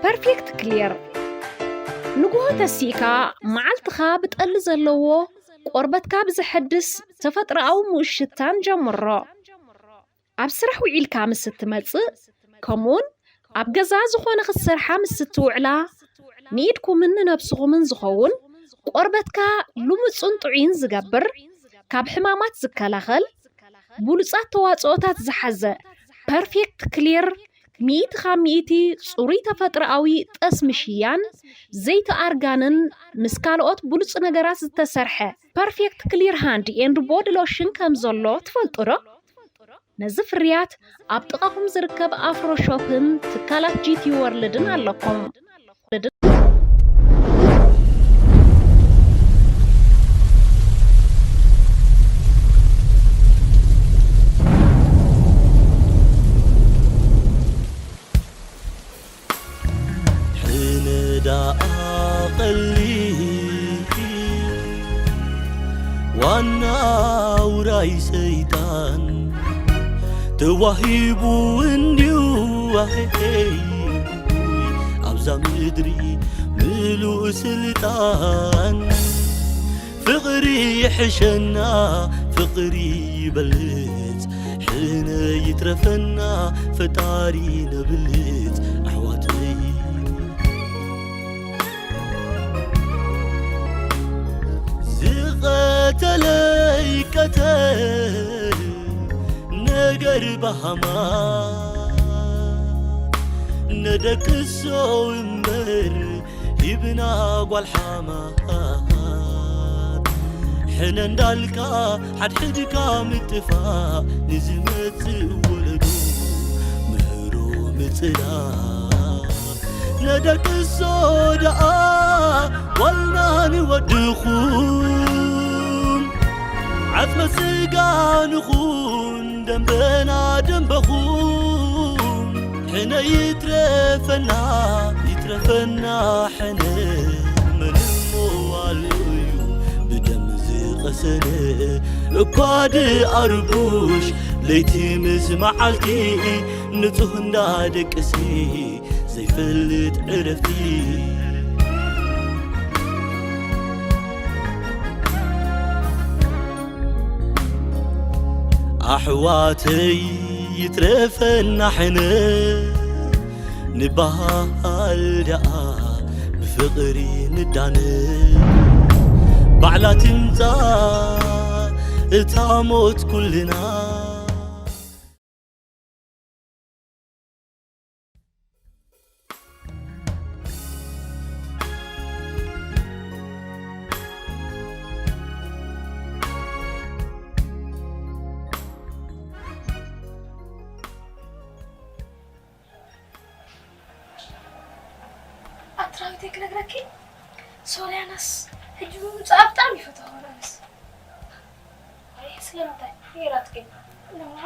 ፐርፌክት ክሊር። ንግሆ ተሲእካ መዓልትኻ ብጠሊ ዘለዎ ቆርበትካ ብዘሐድስ ተፈጥሮኣዊ ምውሽታን ጀምሮ። ኣብ ስራሕ ውዒልካ ምስ እትመጽእ፣ ከምኡውን ኣብ ገዛ ዝኾነ ክትሰርሓ ምስ እትውዕላ፣ ንኢድኩምን ንነብስኹምን ዝኸውን ቆርበትካ ልሙጽን ጥዑይን ዝገብር፣ ካብ ሕማማት ዝከላኸል፣ ብሉጻት ተዋጽኦታት ዝሓዘ ፐርፌክት ክሊር፣ ሚእቲ ካብ ሚእቲ ጽሩይ ተፈጥሮኣዊ ጠስሚ ሽያን ዘይቲ ኣርጋንን ምስ ካልኦት ብሉጽ ነገራት ዝተሰርሐ ፐርፌክት ክሊር ሃንድ ኤንድ ቦዲ ሎሽን ከም ዘሎ ትፈልጡ ዶ? ነዚ ፍርያት ኣብ ጥቓኹም ዝርከብ ኣፍሮ ሾፕን ትካላት ጂ ቲ ወርልድን ኣለኩም። ሕነ ደኣ ቀሊል ዋና ውራይ ሰይጣን ተዋሂቡ እንድዩ ኣኸይ ኣብዛ ምድሪ ምሉእ ስልጣን ፍቕሪ ይሕሸና ፍቕሪ ይበልጽ ሕነ ይትረፈና ፈጣሪ ነብልጽ ኣሕዋተይ ዝቐተለ ይቀተል ነገር በሃማ ነደቅሶ እምበር ሂብና ጓል ሓማት ሕነ እንዳልካ ሓድሕድካ ምጥፋእ ንዝመጽእ ወለዶ ምህሮ ምጽላእ ነደቅሶ ደኣ ጓልና ንወድኹም ዓጽመ ስጋ ንኹን ደንበና ደንበኹም ሕነ ይትረፈና ይትረፈና ሕነ መን እሞ ዋሉ እዩ ብደም ዝቐሰነ እኳ ድኣርቡሽ ለይቲ ምስ መዓልቲ ንጹህ እንዳደቅሲ ዘይፈልጥ ዕረፍቲ ኣሕዋተይ ይትረፈና ሕነ ንበሃል ደኣ ብፍቕሪ ንዳነ ባዕላ ትምጻእ እታ ሞት ኩልና ኣትራዊተይ ክነግረኪ ሶልያናስ ሕጂ ብምምፅኣ ብጣዕሚ ይፈትዋ ኣነስ ስለምንታይ ነይራትኪ ንዋ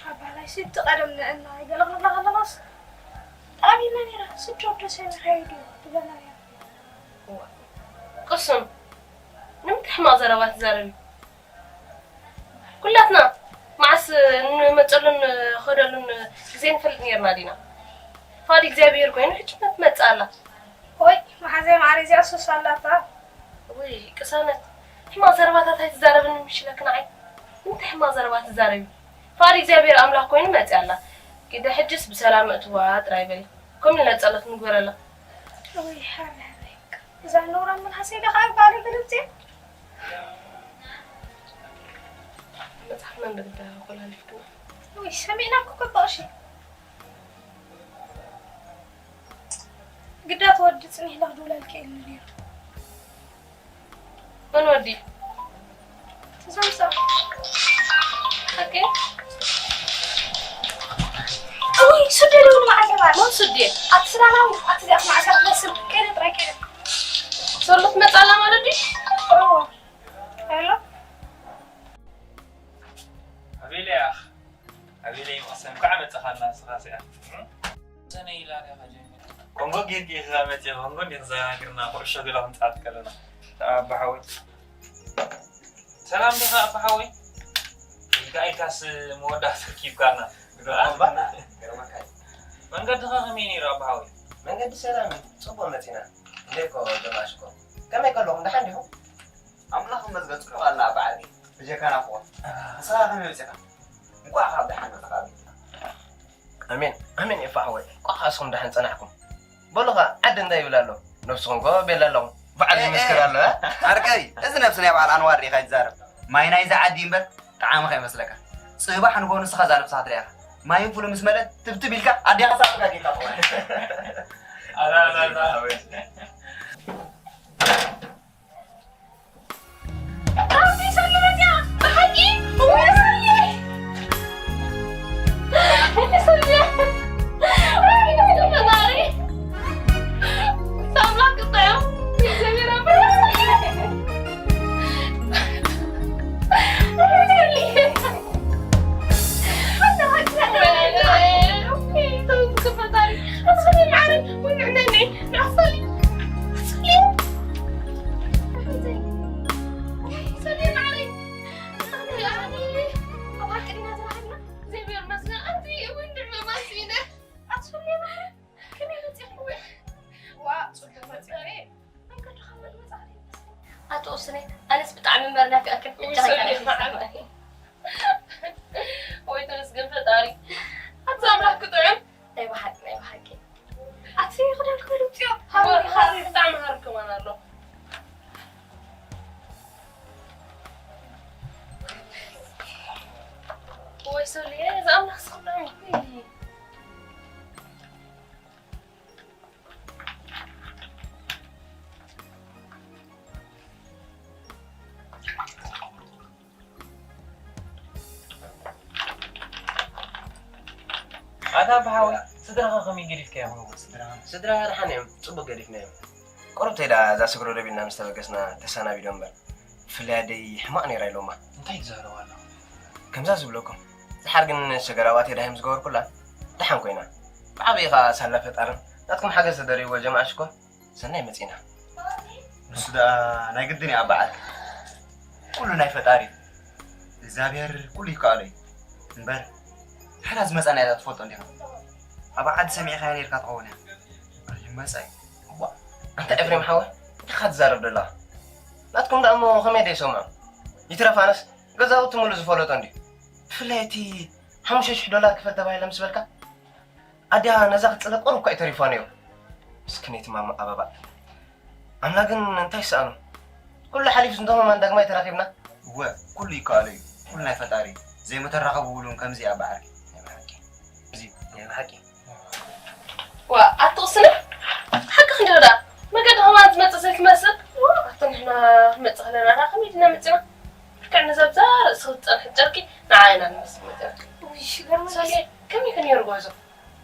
ኣባላይ ስቲ ቀደም ንዕና ይገለቕለቕላ ከለኻስ ብጣዕሚ ኢልና ነይራ ስድሮ ደሰ ንኸይዱ ትብለና ነይራ ቅሱን ንምንታይ ሕማቕ ዘረባ ትዛረቢ ኩላትና መዓስ እንመፀሉን ኸደሉን ግዜ ንፈልጥ ነርና ዲና? ፍቓድ እግዚኣብሔር ኮይኑ ሕጂ ትመፅእ ኣላ። ወይ መሓዘይ ማዕረ እዚኣ ሱስ ኣላታ። ውይ ቅሳነት ሕማቕ ዘረባታት ኣይትዛረብኒ ምሽ ኢለኪ ንዓይ። ንምንታይ ሕማቕ ዘረባ ትዛረቢ? ፍቓድ እግዚኣብሔር ኣምላኽ ኮይኑ መፅያ ኣላ። ግደ ሕጅስ ብሰላም እትዋ ጥራይ በሊ። ከምኡ ኢልና ፀሎት ንግበረላ። ውይ ሓቢቢ እዛ ነውራም መልሓሰይ ዶ ከዓ ባለ ብልብፂ መፅሓፍ መንበቢ ዶ ኮላሊፍክና ወይ ሰሚዕና እኮ ከበቕሽ ግዳ ተወዲ ፅኒሕ ኢለ ክድውለልኪ ኢሉ ነይሩ መን ወዲ ትዘምፀ ሓቂ ወይ ሱደ ደውን ማዓዘባት መን ስዴ ኣቲ ስላማዊ ኣቲ ዚኣት ማዓሳ ትመስል ከይደ ጥራይ ከይደ ሰሎ ትመፃላ ማለት ድዩ እዎ ሄሎ ኣቤለያ ኣቤለይ መቕሰን ከዓ መፀኻና ንስኻ ሲኣ ሰነ ኢላ ዲኻ ጀሚራ ኮንጎ ጌርኪ ኢኻ መፂ ኮንጎ እንዲ ክዘጋግርና ኩዕሾ ገላ ክንፃወት ከለና ኣባሓወይ ሰላም ዲኻ ኣባሓወይ ኢልካ ኢልካስ መወዳእታ ተርኪብካና መንገድኻ ከመይ ነይሩ ኣባሓወይ መንገዲ ሰላም እዩ። ጽቡቕ መጺና። እንዴ እኮ ጀማሽ እኮ። ከመይ ከለኹም? ደሓን ዲኹም? ኣምላኽ ይመስገን ጽቡቕ ኣላ በዓል። ብጀካና እኮ። ንስኻ ከመይ መጺኻ? እንኳዕ ካብ ደሓን መጻኻ ቤትና። ኣሜን፣ ኣሜን ኤፋ ሓወይ። እንኳዕ ከኣ እስኹም ደሓን ጸናሕኩም። በሉ ኸኣ ዓዲ እንታይ ይብል ኣሎ? ነብስኹም ኮ ቤላ ኣለኹም። በዓል ኤ፣ ይመስክር ኤ፣ ኣሎ፣ እ? ዓርከይ፣ እዚ ነብሲ ናይ በዓል ኣንዋር ዲኻ ይዛረብ? ማይ ናይዚ ዓዲ እምበር ጣዕሚ ከይመስለካ። ጽባሕ ንግሆ ንስኻ እዛ ነብስኻ ትሪኣ ኢኻ። ማይ እንፍሉ ምስ መለእ ትብትብ ኢልካ ኣዴኻ ሳብ ጋር ጌርካ ትኾን። ኣረ፣ ኣረ፣ ኣረ። ኣረ፣ ሰሉ መጽያ፣ ብሓቂ፣ ወይ ሰሉ። ኣቶ ኡስኔ፣ ኣነስ ብጣዕሚ እምበር ናፊቐክን። እጃኻ ይባርክ። ወይ ተመስገን ፈጣሪ። ኣታ ኣምላኽ ክጥዕም። ናይ ብሓቂ፣ ናይ ብሓቂ። ኣቲ ክዳን ክልውጥዮ። ሃሩኒ፣ ሃሩኒ። ብጣዕሚ ሃሩ ከማን ኣሎ። ወይ ሶልየ፣ እዚ ኣምላኽ ስኽሎም። ኣታ ብሓወይ፣ ስድራኻ ከመይ ገዲፍካዮም? ስድራ፣ ስድራ ደሓን እዮም፣ ጽቡቕ ገዲፍናዮም። ቁሩብ ተይዳ እዛ ስግሮ ደቢልና ምስ ተበገስና ተሰናቢዶም እምበር፣ ብፍላይ ኣደይ ሕማቕ ነይራ ኢሎማ። እንታይ ትዛረቡ ኣለኹም? ከምዛ ዝብለኩም፣ ዝሓር ግን ሰገራባት የዳሂም ዝገበርኩላ ደሓን ኮይና። ብዓብዪ ኸኣ ሳላ ፈጣርን ናትኩም ሓገዝ ተደሪብዎ ጀማዓ ሽኮር። ሰናይ መጺና። ንሱ ደኣ ናይ ግድን እዩ ኣባ ዓርከይ። ኩሉ ናይ ፈጣሪ እዩ። እግዚኣብሔር ኩሉ ይከኣሎ እዩ። እምበር፣ ድሕራ ዝመጻ ናይ ትፈልጦ እንዲኻ። ኣብ ዓዲ ሰሚዕካያ ነይርካ ትኸውን እያ። ኣይመጻ እዩ። እዋ፣ ኣንታ ኤፍሬም ሓወይ፣ እንታይ ኢኻ ትዛረብ ዘለኻ? ናትኩም ደኣ እሞ ከመይ ደይሰምዖ? ይትረፍ ኣነስ፣ ገዛውቲ ሙሉ ዝፈለጦ እንድዩ። ብፍላይ እቲ ሓሙሽተ ሽሕ ዶላር ክፈል ተባሂለ ምስ በልካ፣ ኣድያ ነዛ ክትጽለ ቁሩብ እኳ ኣይተሪፋ ነይሩ። ምስክነይቲ ማማ ኣበባ። ኣምላኽ ግን እንታይ ይሰኣኖ? ኩሉ ሓሊፉ እንተኾነ ዳግማይ ተራኺብና። እወ፣ ኩሉ ይከኣሎ እዩ። ኩሉ ናይ ፈጣሪ እዩ። ዘይምትራኸቡ እውን ከምዚ እያ በዓል። ናይ ብሓቂ። እዚ ናይ ብሓቂ። ዋ፣ ኣቲ ቅስና፣ ሓቅኺ እንዲዮ ደኣ። መገዲ ከማን ዝመጽእ ዘይትመስል። ዋ፣ ኣቲ ንሕና ክንመጽእ ከለና ደኣ ከመይ ዲና መጺና? ልክዕ ነዛ ብዛ ርእሲ ክትጸንሕ ጨርቂ ንዓና ንመስል መጺና። ውይ፣ ሽገር መለስ። ሶልየ፣ ከመይ ከ ነይሩ ጉዕዞ?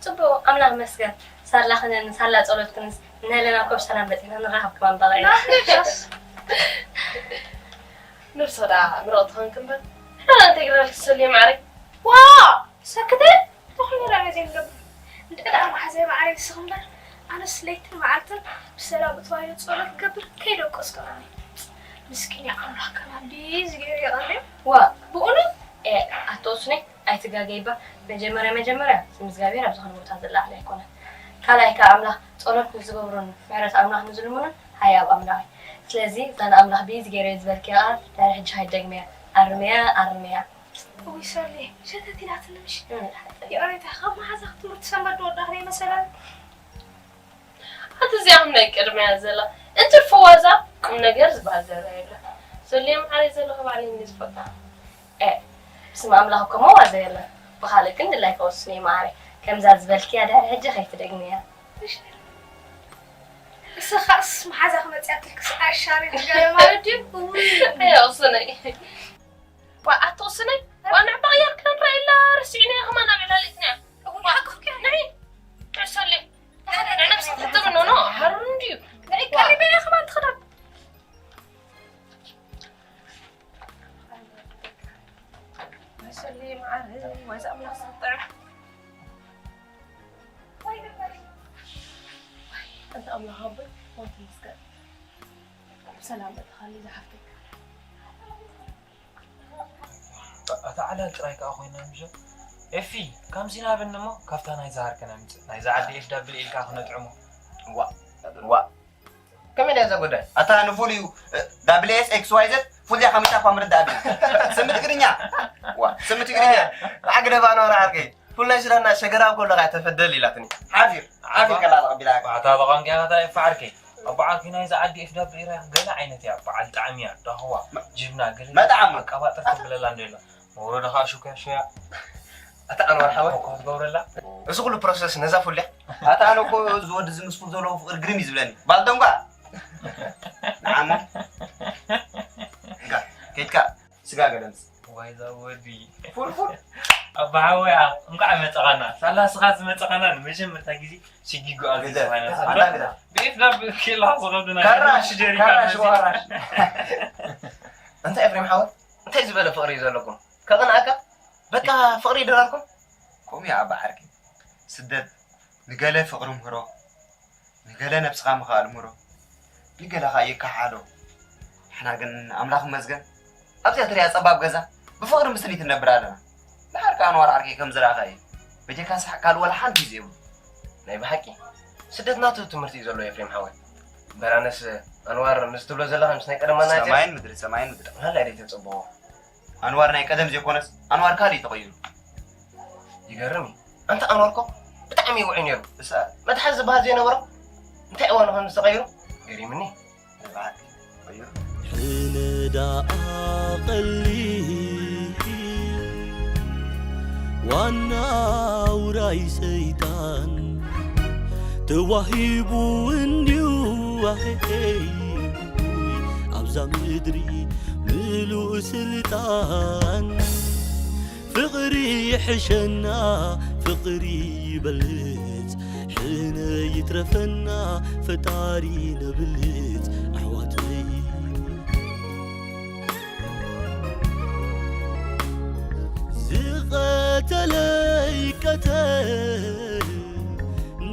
ጽቡቕ፣ ኣምላኽ ይመስገን። ሳላኽንን ሳላ ጸሎትክንስ ንህለና እኮ ብሰላም በጺሕና ንራኸብ ከማን በቒዕና። ናህለሻስ። ነብሶ ደኣ ምርቕቲ ኾንክ እምበር። ሕራን እንተይግረልክ ሰልየ ማዕረይ። ዋ! ሰክተ ተኾይኑ ደኣ ነዚ ንገብር። እንደ ደኣ መሓዘይ ማዕረይ ንስኺ እምበር። ኣነስ ለይትን መዓልትን ብሰላም እትዋዮ ጸሎት ክገብር ከይደቆስኩ እቐኒ። ምስኪን ኣምላኽ ከማን ቢዚ ገይሩ የቐኒ። ዋ! ብእውነት? ኤ፣ ኣቶ ኡስኔ፣ ኣይትጋገይባ። መጀመርያ መጀመርያ ስም እግዚኣብሔር ኣብ ዝኾነ ቦታ ዝለዓል ኣይኮነን። ካልኣይ ከኣ ኣምላኽ ጸሎት ንዝገብሩን ምሕረት ኣምላኽ ንዝልምኑን ሃያብ ኣምላኽ እዩ። ስለዚ እዛ ንኣምላኽ ብኢዚ ገይረ ዝበልክያ ቃል ድሕሪ ሕጂ ከይትደግምያ። ኣርምያ፣ ኣርምያ። እውይ ሰሌ፣ ሸተት ኢላትኒ ምሽ። እም፣ ሓቂ። የቕሬታ፣ ካብ መሓዛኺ ትምህርቲ ሰንበት ዝወዳእኽኒ መሰለኒ። ኣቲ እዚኣ ናይ ቅድሚያ ዘላ እንትርፎ ዋዛ ቁም ነገር ዝበሃል ዘረባ የብላ። ሰሌ መዓረይ ዘለኺ ባዕለይ እንዲ ዝፈታ። ኤ፣ ብስም ኣምላኽ እኮ መዋዘ የለን። ብኻልእ ግን ድላይኪ ወስኒ ማዕረ። ከምዛ ዝበልክያ ድሕሪ ሕጂ ከይትደግምያ። እሺ። እስኻስ መሓዛ ክመጽያትልክስ ኣሻሪት ገለ ማለት ድዩ? እውይ። ኣይ፣ ኣቕስነይ። ዋ፣ ኣቲ ቅስነይ። ዋ፣ ንዕባ ቅያር ክንረአ ኢላ ረሲዕናያ ከማን ኣብ ዕላሊትና። እውይ፣ ሓቅኺ። ንዒ። ንዕሰለይ። ንነብስኺ ክትጥምኖ፣ ኖ፣ ሃሩን ድዩ? ንዒ፣ ዋ። ቀሪበያ ከማን ትኽዳን። መሰሊ መዓረይ፣ ወይ ዝኣምላኽ ዝጥዕም። ወይ ነበር። ወይ፣ ኣንታ ኣምላኽ ኣቦይ፣ ሞት ይመስገን። ብሰላም መጥኻሊ ዝሓፍተይ። እታ ዓላል ጥራይ ከኣ ኮይና ምሸት። ኤፊ፣ ከምዚ ናብኒ እሞ፣ ካብታ ናይ ዝሃርክን ኣምጽእ። ናይዛ ዓዲ ኤፍ ዳብል ኢልካ ክነጥዕሞ። እዛ ጉዳይ ኣታ ንፉል እዩ። ዳብል ኤስ ኤክስ ዋይ ዘድ ፉል እያ። ከሚታ እኳ ምርዳእ ቢና ስም ትግርኛ። ዋ፣ ስም ትግርኛ። ዓግደባ ነውራ ዓርከይ። ፉል ናይ ሱዳንና ሸገራብ ከሎ ከኣ ተፈደል ኢላትኒ። ሓፊር፣ ሓፊር ከላ ተቐቢላ። ኣታ ብቋንቋ ከታ ይፋዓርከይ። ኣቦ ዓርኪ ናይዛ ዓዲ ኤፍ ዳብል ሪራ ገለ ዓይነት እያ። በዓል ጣዕሚ እያ። ዳህዋ፣ ጅብና፣ ገለ መጣዕሚ። ኣቀባጥር ትብለላ እንዶ የላ። ወረደ ከኣ ሹካ ሹያ። ኣታ ኣንዋር ሓወይ። እኮ ትገብረላ። እዚ ኩሉ ፕሮሰስ ነዛ ፉል እያ? ኣታ ኣነ እኮ እዚ ወዲ እዚ ምስ ፉል ዘለዎ ፍቕሪ ግርም እዩ ዝብለኒ። ባልደንጓ። ንዓሞ። እንካ፣ ከይድካ ስጋ ገለምስ። ዋይ ዛ ወዲ። ፉል ፉል። ኣባ ሓወይ፣ ኣ፣ እንኳዕ መጸኻና። ሳላ ስኻ ዝመጸኻና ንመጀመርታ ግዜ ሽጊጎ ኣብዚ ግደ፣ ዝፋይናንስ ኣታ ግደ። ብኤፍ ዳብል ኬላ ዝኸብዱና ካራሽ፣ ሽጀሪ ካራሽ፣ ካራሽ። ወራሽ። እንታይ ኤፍሬም ሓወይ? እንታይ ዝበለ ፍቕሪ እዩ ዘለኩም? ከቕንኣካ? በቃ ፍቕሪ ይድረርኩም? ከምኡ እዩ ኣባ ዓርኪ። ስደት ንገለ ፍቕሪ ምህሮ፣ ንገለ ነብስኻ ምኽኣል ምህሮ፣ ንገለ ኸኣ የከሓዶ። ንሕና ግን ኣምላኽ ይመስገን ኣብዚኣ ትሪኣ ጸባብ ገዛ ብፍቕሪ ምስሊት ንነብር ኣለና። ደሓር ከኣ ኣንዋር ዓርከይ ከም ዝረኣኻ እዩ። በጀካ ስሓቕ ካልእ ወላ ሓንቲ እዩ ዘይብሉ። ናይ ብሓቂ ስደት ናቱ ትምህርቲ እዩ ዘለዎ ኤፍሬም ሓወይ። እምበር ኣነስ ኣንዋር ምስ ትብሎ ዘለኻ ምስ ናይ ቀደም ኣናጺ ሰማይን ምድሪ፣ ሰማይን ምድሪ። ጠቕላላ እየ ዘይተጸበዎ። ኣንዋር ናይ ቀደም ዘይኮነስ ኣንዋር ካልእ እዩ ተቐይሩ። ይገርም እዩ። ኣንታ ኣንዋር እኮ ብጣዕሚ እዩ ውዑይ ነይሩ። እሳ መትሓዚ ዝበሃል ዘይነበሮ እንታይ እዋኑ ከም ዝተቐይሩ ገሪምኒ። ብሓቂ ተቐይሩ። ሕነ ደኣ ቀሊል ዋና ውራይ ሰይጣን ተዋሂቡ እንድዩ ኣሄይ ኣብዛ ምድሪ ምሉእ ስልጣን ፍቕሪ ይሕሸና ፍቕሪ ይበልጽ ሕነ ይትረፈና ፈጣሪ ነብልጽ ኣሕዋተይ ዝቐተለ ይቀተል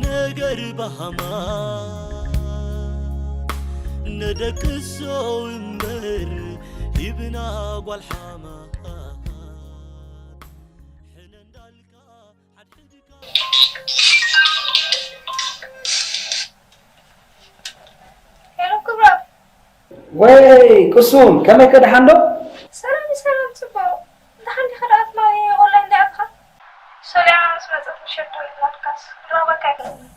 ነገር ባሃማ ነደቅሶ እምበር ሂብና ጓል ሓማ ሕነ እንዳልካ ሓድሕድካ ሄሎ ክብሮም። ወይ ቅሱም፣ ከመይ ከ ደሓን ዶ? ሰላም ሰላም፣ ጽቡቕ። ደሓን ዲኻ? ደኣ ኣትማሊ ኦንላይን ዲኻ? ሶልያ ምስ መጸት ምሸት ደዊላትካስ ክራኸበካ ኣይክእልን።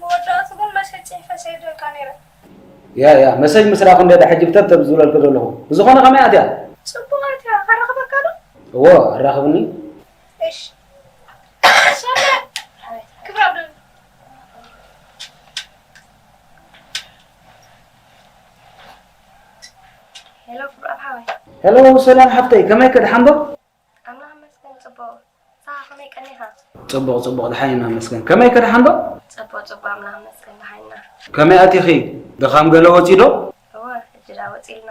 መወዳእቱ ግን መሰጅ ጽሒፈ ሰይደልካ ነይረ። ያ፣ ያ፣ መሰጅ ምስ ረኣኹ እንደ ሕጂ ብተብተብ ዝብለልኪ ዘለኹ። ብዝኾነ ከመይ ኣትያ? ጽቡቕ ኣትያ፣ ከራኽበካ ዶ? እወ፣ ኣራኽብኒ። እሺ። ሶልያ! ክብራ ዶ? ሄሎ ክብሮም ሓወይ። ሄሎ ሰላም ሓፍተይ፣ ከመይ ከ ደሓን ዶ? ኣምላኽ ይመስገን ጽቡቕ። ንስኻ ከመይ ቀኒኻ? ጽቡቕ፣ ጽቡቕ፣ ደሓን ኢና ንመስገን። ከመይ ከ ደሓን ዶ? ጽቡቕ፣ ጽቡቕ፣ ኣምላኽ ይመስገን ደሓን ኢና። ከመይ ኣቲኺ? ድኻም ገለ ወጺኡ ዶ? እወ፣ ሕጂ ደኣ ወጺእልና።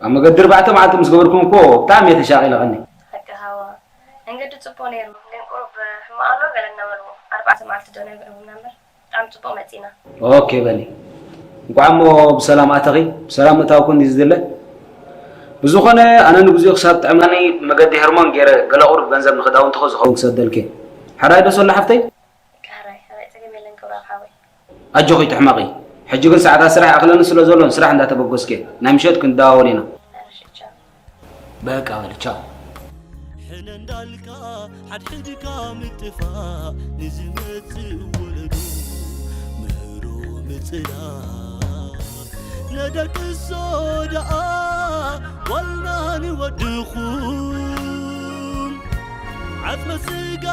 ኣብ መገዲ ኣርባዕተ መዓልቲ ምስ ገበርኩም እኮ ብጣዕሚ እየ ተሻቒለ ቀኒ። ሓቅኻ እወ። መንገዲ ጽቡቕ ነይሩ፣ ግን ቁሩብ ሕማቕ ኣሎ ገለ እናበልዎ። ኣርባዕተ መዓልቲ ዶ ነግዕቡና እምበር። ብጣዕሚ ጽቡቕ መጺና። ኦኬ በሊ። እንቋዕ እሞ ብሰላም ኣተኺ፣ ብሰላም ምእታውኩ እንዲ ዝድለ። ብዝኾነ ኣነ ንግዚኡ ክሳብ ጥዕማኒ ብመገዲ ሄርሞን ገይረ ገለ ቁሩብ ገንዘብ ንኽዳውንትኺ ዝኸውን ክሰደልኪ። ሕራይ ዶ ሶሎ ሓፍተይ? ሕራይ፣ ሕራይ፣ ጸገም የለን ክብሮም ሓወይ። ኣጆኺ ትሕመቒ። ሕጂ ግን ሰዓታት ስራሕ ይኣኽለኒ ስለ ዘሎ ንስራሕ እንዳተበገስኪ ናይ ምሸት ክንደዋወል ኢና። ሕራይ፣ ቻው። በቃ በል ቻው። ሕነ እንዳልካ ሓድሕድካ ምጥፋእ ንዝመጽእ ወለዶ ምህሮ ምጽላእ ነደቅሶ ደኣ ዋልና ንወድኹም ዓጽመ ስጋ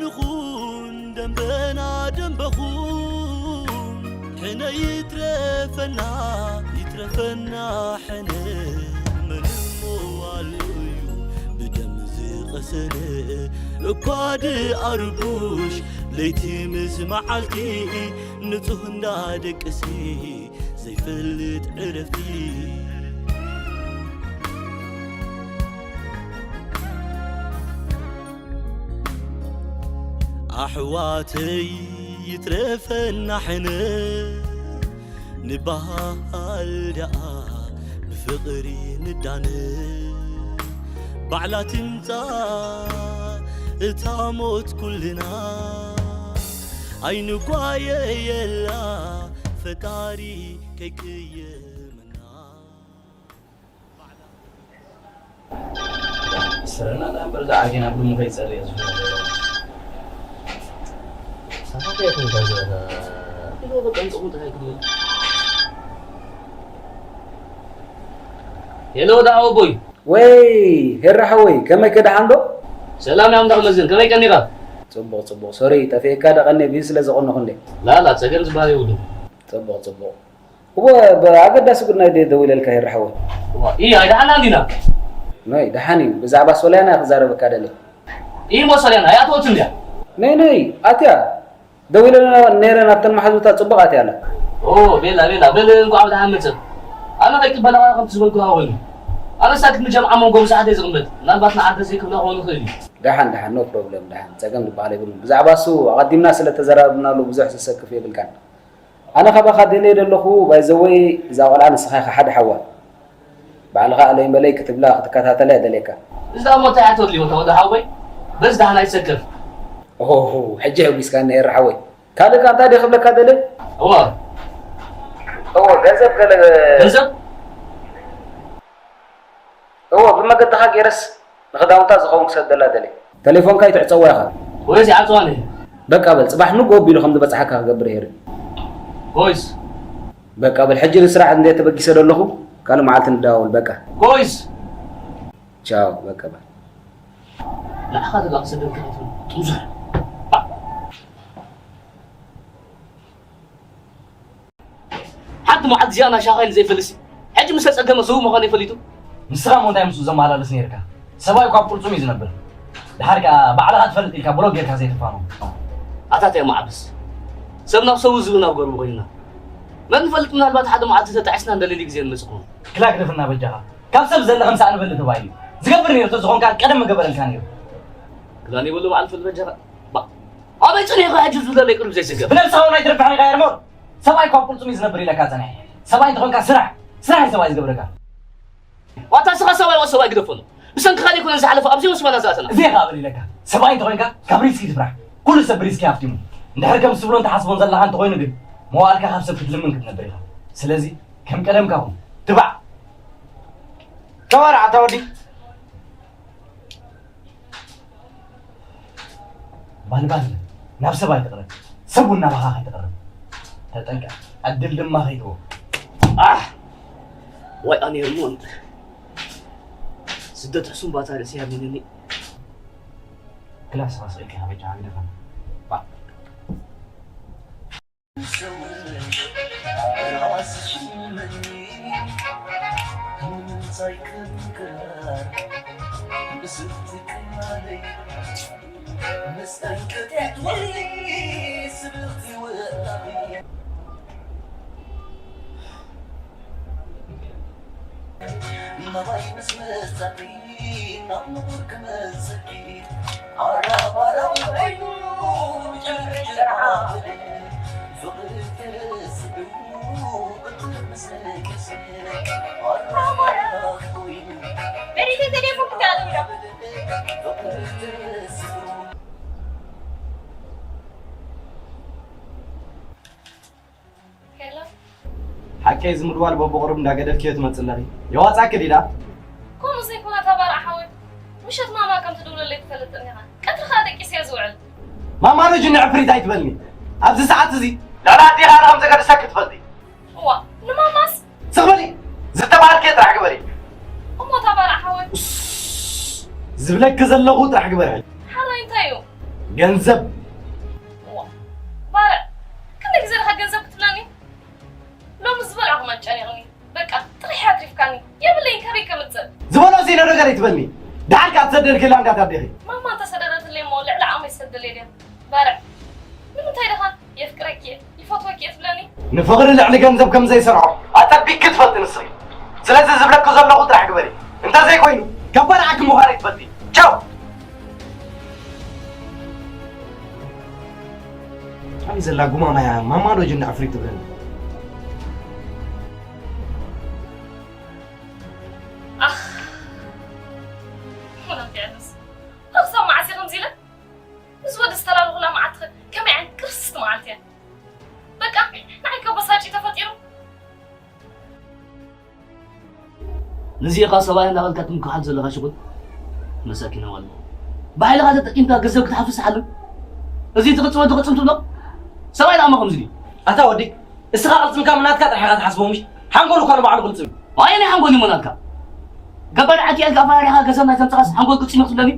ንኹን ደንበና ደንበኹም ሕነ ይትረፈና ይትረፈና ሕነ መን እሞ ኣሎ እዩ ብደም ዝቐሰነ እኳ ድኣ ርቡሽ ለይቲ ምስ መዓልቲ ንጹህ እንዳደቅሲ ዘይፈልጥ ዕረፍቲ ኣሕዋተይ ይትረፈና ሕነ ንበሃል ደኣ ብፍቕሪ ንዳነ ባዕላ ትምጻእ እታ ሞት ኩልና ኣይንጓየየላ ፈጣሪ ከይቅየመና። ስረና ዳምበር ዝዓርጌና ብድሙ ከይጸርየ ዝፍለጥ ሰሓቀ ይኹን ከዘተ ኢሎ በቀን ጽሙ እንታይ ክብል? ሄሎ፣ ደሓን ኣቦይ። ወይ ሄራ ሓወይ፣ ከመይ ከ፣ ደሓን ዶ? ሰላም ያም ዳመዝን፣ ከመይ ቀኒኻ? ጽቡቕ፣ ጽቡቕ። ሶሪ፣ ጠፊእካ ደቐኒ፣ ቢዚ ስለ ዘቐነኹ እንዴ። ላላ፣ ጸገም ዝበሃል የብሉን። ጽቡቕ፣ ጽቡቕ። እወ፣ ብኣገዳሲ ጉዳይ ድየ ደዊለልካ ሄራ ሓወይ። እዋ፣ እይ፣ ኣይደሓና እንዲና? ነይ፣ ደሓን እዩ። ብዛዕባ ሶልያና ክዛረበካ ደልየ። እይ፣ ሞ ሶልያና፣ ኣይኣተወትን ድያ? ነይ፣ ነይ፣ ኣትያ። ደዊለልና ነይረ ናብተን መሓዙታ ጽቡቕ ኣትያ ኣላ። ኦ፣ ቤላ፣ ቤላ፣ በል እንኳዕ ብደሓን መጸ። ኣነ ከይቅበላ ዋላ ከምቲ ዝበልኩኻ ኮይኑ። ኣነ ሳክት ምጀምዓ መንጎ ብዙሓት እየ ዝቕመጥ። ምናልባት ንዓርተ ዘይክብላ ክኾኑ ይኽእል እዩ። ደሓን፣ ደሓን፣ ኖ ፕሮብለም፣ ደሓን። ጸገም ዝበሃል የብሉን። ብዛዕባ እሱ ኣቐዲምና ስለ ተዘራረብናሉ ብዙሕ ዘሰክፍ የብልካን። ኣነ ካባኻ ደልየ ዘለኹ፣ ባይ ዘ ወይ፣ እዛ ቆልዓ ንስኻ ኢኻ ሓደ ሓዋ። ባዕልኻ ኣለይ በለይ ክትብላ ክትከታተላ እየ ደልየካ። እዚ ደኣ እሞ እንታይ ኣቶ ድልዮ ተወዶ ሓወይ? በዚ ደሓን ኣይትሰከፍ። ኦሆ፣ ሕጂ ኣጒስካኒ ኤረ ሓወይ። ካልእ ከ እንታይ ድየ ክብለካ ደልየ? እወ። እወ፣ ገንዘብ ገለ ገንዘብ? እወ፣ ብመገድኻ ገይረስ ንኽዳውንታ ዝኸውን ክሰደላ ደልየ። ተሌፎንካ ኣይትዕጸዋ ኢኻ። ወይስ ይዓጽዋ ነይ? በቃ በል፣ ጽባሕ ንግሆ ኣቢሉ ከም ዝበጽሓካ ክገብር እየ። ኮይስ? በቃ በል፣ ሕጂ ንስራሕ እንደ ተበጊሰ ደለኹ፣ ካልእ መዓልቲ ንደዋወል፣ በቃ። ኮይስ? ቻው፣ በቃ በል። ንዓኻ ደላ ክሰደልካ ኣይትብል፣ ጥንዙሕ። ሓንቲ መዓልቲ እዚኣ ናይ ሻኻይን ዘይፈልሲ፣ ሕጂ ምስ ተጸገመ ስዉእ ምዃነይ ፈሊጡ። ንስኻ እሞ እንታይ ምስኡ ዘመሃላልስ ነይርካ? ሰብኣይ እኳ ኣብ ቅልጽሙ እዩ ዝነብር። ደሓር ከኣ ባዕልኻ ትፈልጥ ኢልካ ብሎክ ጌርካ ዘይትፋኖ። ኣታ እንታይ እሞ ዓብስ? ሰብ ናብ ሰብኡ ዝብል ናብ ገርቡ ኮይንና። መን ይፈልጥ ምናልባት ሓደ መዓልቲ ተጣዒስና እንደ ሌሊ ግዜ ንመጽእ ክኾን። ክላ ግደፍና በጃኻ። ካብ ሰብ ዘለ ከምሳ ንበሊ ተባሂሉ እዩ። ዝገብር ነይሩ ተዝኾንካ ቀደም መገበረልካ ነይሩ። ክላ ንበሎ በዓል ፍል በጃኻ። ባ-፣ ኣበይ ጸኒሕካ ሕጂ ዝብለለይ ቅድም ዘይስገር? ብነብስኻ እውን ኣይትረብሕን ኢኻ ኤርሞር። ሰብኣይ እኳ ኣብ ቅልጽሙ እዩ ዝነብር ኢለካ ጸኒሐ። ሰብኣይ እንተኾንካ ስራሕ፣ ስራሕ እዩ ሰብኣይ ዝገብረካ። ዋታ ስኻ ሰብኣይ ወ ሰብኣይ ግደፈሉ። ብሰንክኻ ዘይኮነ ዝሓለፈ ኣብዚ ወስባና ዝኣተና። እዚ ኢኻ በል ኢለካ። ሰብኣይ እንተኾንካ ካብ ሪስኪ ትፍራሕ። ኩሉ ሰብ ብሪስኪ ሃፍቲሙ። እንድሕር ከም ዝብሎ እንተሓስቦን ዘለኻ እንተኾይኑ ግን መዋእልካ ካብ ሰብ ክትልምን ክትነብር ኢኻ። ስለዚ ከም ቀደምካ ኩን። ትባዕ። ተባራዕ ኣታ ወዲ። ባልባል ናብ ሰብ ኣይትቕረብ፣ ሰብ እውን ናባኻ ከይትቕረብ ተጠንቀቕ። ዕድል ድማ ከይትቦ። ኣሕ! ዋይ ኣነ እርሞን ስደት ሕሱም ባታ ርእሲ ያብለኒ። ክላስ ራስ ኢልካ በጃ ግደፈና። ባ ሄሎ። ሓቀይ እዚ ምድዋል በብቑሩብ እንዳገደፍክዮ ትመጽእ ኣለኺ። የዋጻእኪ ዲዳ? ከምኡ ዘይኮነ ተባራዕ ሓወይ። ምሸት ማማ ከም ትድውለለይ ትፈልጥን ኢኻ። ቀትሪ ኸኣ ደቂሰ እየ ዝውዕል። ማማ ዶ ጅኒ ዕፍሪት ኣይትበልኒ። ኣብዚ ሰዓት እዚ ልዕሊ ኣዴኻ ኣነ ከም ዘገድሰኪ ትፈልጢ። እዋ፣ ንማማስ? ስቕ በሊ። ዝተባሃልክዮ ጥራሕ ግበሪ። እሞ ተባራዕ ሓወይ። ኡስ፣ ዝብለኪ ዘለኹ ጥራሕ ግበሪ። ሓራይ እንታይ እዩ? ገንዘብ። እዋ፣ ባርዕ፣ ክንደይ ግዜ ኢኻ ገንዘብ ክትብለኒ? ሎሚ ዝበልዕኹ መን ጨኒቕኒ? በቃ፣ ጥሪሕ ኣትሪፍካኒ። የብለይን፣ ካበይ ከምጽእ? ዝበሎ ዘይነ ነገር ኣይትበልኒ። ደሓር ከኣ ትሰደልኪ ኢላ እንዳታዴኺ። ማማ እንተሰደደትለይ እሞ ልዕሊ ዓቕመይ ትሰደለይ ድያ? ባርዕ፣ ንምንታይ ደኻ የፍቅረኪ እየ፣ ይፈትወኪ እየ ትብለኒ? ንፍቕሪ ልዕሊ ገንዘብ ከም ዘይሰርዖ ኣጸቢቕኪ ትፈልጢ ንስኺ። ስለዚ ዝብለኪ ዘለኹ ጥራሕ ግበሪ። እንተዘይኮይኑ፣ ከባርዓኪ ምዃነይ ትፈልጢ። ቻው! ኣበይ ዘላ ጉማማ እያ ማማ ዶ ጅኒ ዕፍሪት ትብለኒ? ኣኽ፣ ወላዲያኖስ፣ ክሳብ መዓስ እየ ከምዚ ኢለ? ምስ ወዲ ዝተላለኹላ መዓልቲ ከ ከመይ ዓይነት ክርስቲ መዓልቲ እያ? በቃ፣ ንዓይ ከበሳጭ ንዚእኻ ሰብኣይ እናበልካ ትምክሓሉ ዘለኻ ሽጉጥ መሳኪን ኣዋልድ። ብሓይልኻ ተጠቂምካ ገንዘብ ክትሓፍስ ሓልም። እዚ ትቕጽ ወዲ ቅጽም ትብሎ? ሰብኣይ ንኣማ ከምዚ ድዩ? ኣታ ወዲ፣ እስኻ ቅልጽምካ ምናትካ ጥራሕ ኢኻ ትሓስቦ ምሽ? ሓንጎል እኳ ንባዕሉ ቅልጽም እዩ። ኣየናይ ሓንጎል እዩ መናትካ? ገባር ዓኪ ኢልካ ኣፈራሪኻ ገንዘብ ናይ ተምጽኻስ ሓንጎል ቅልጽም እዩ ክትብለኒ?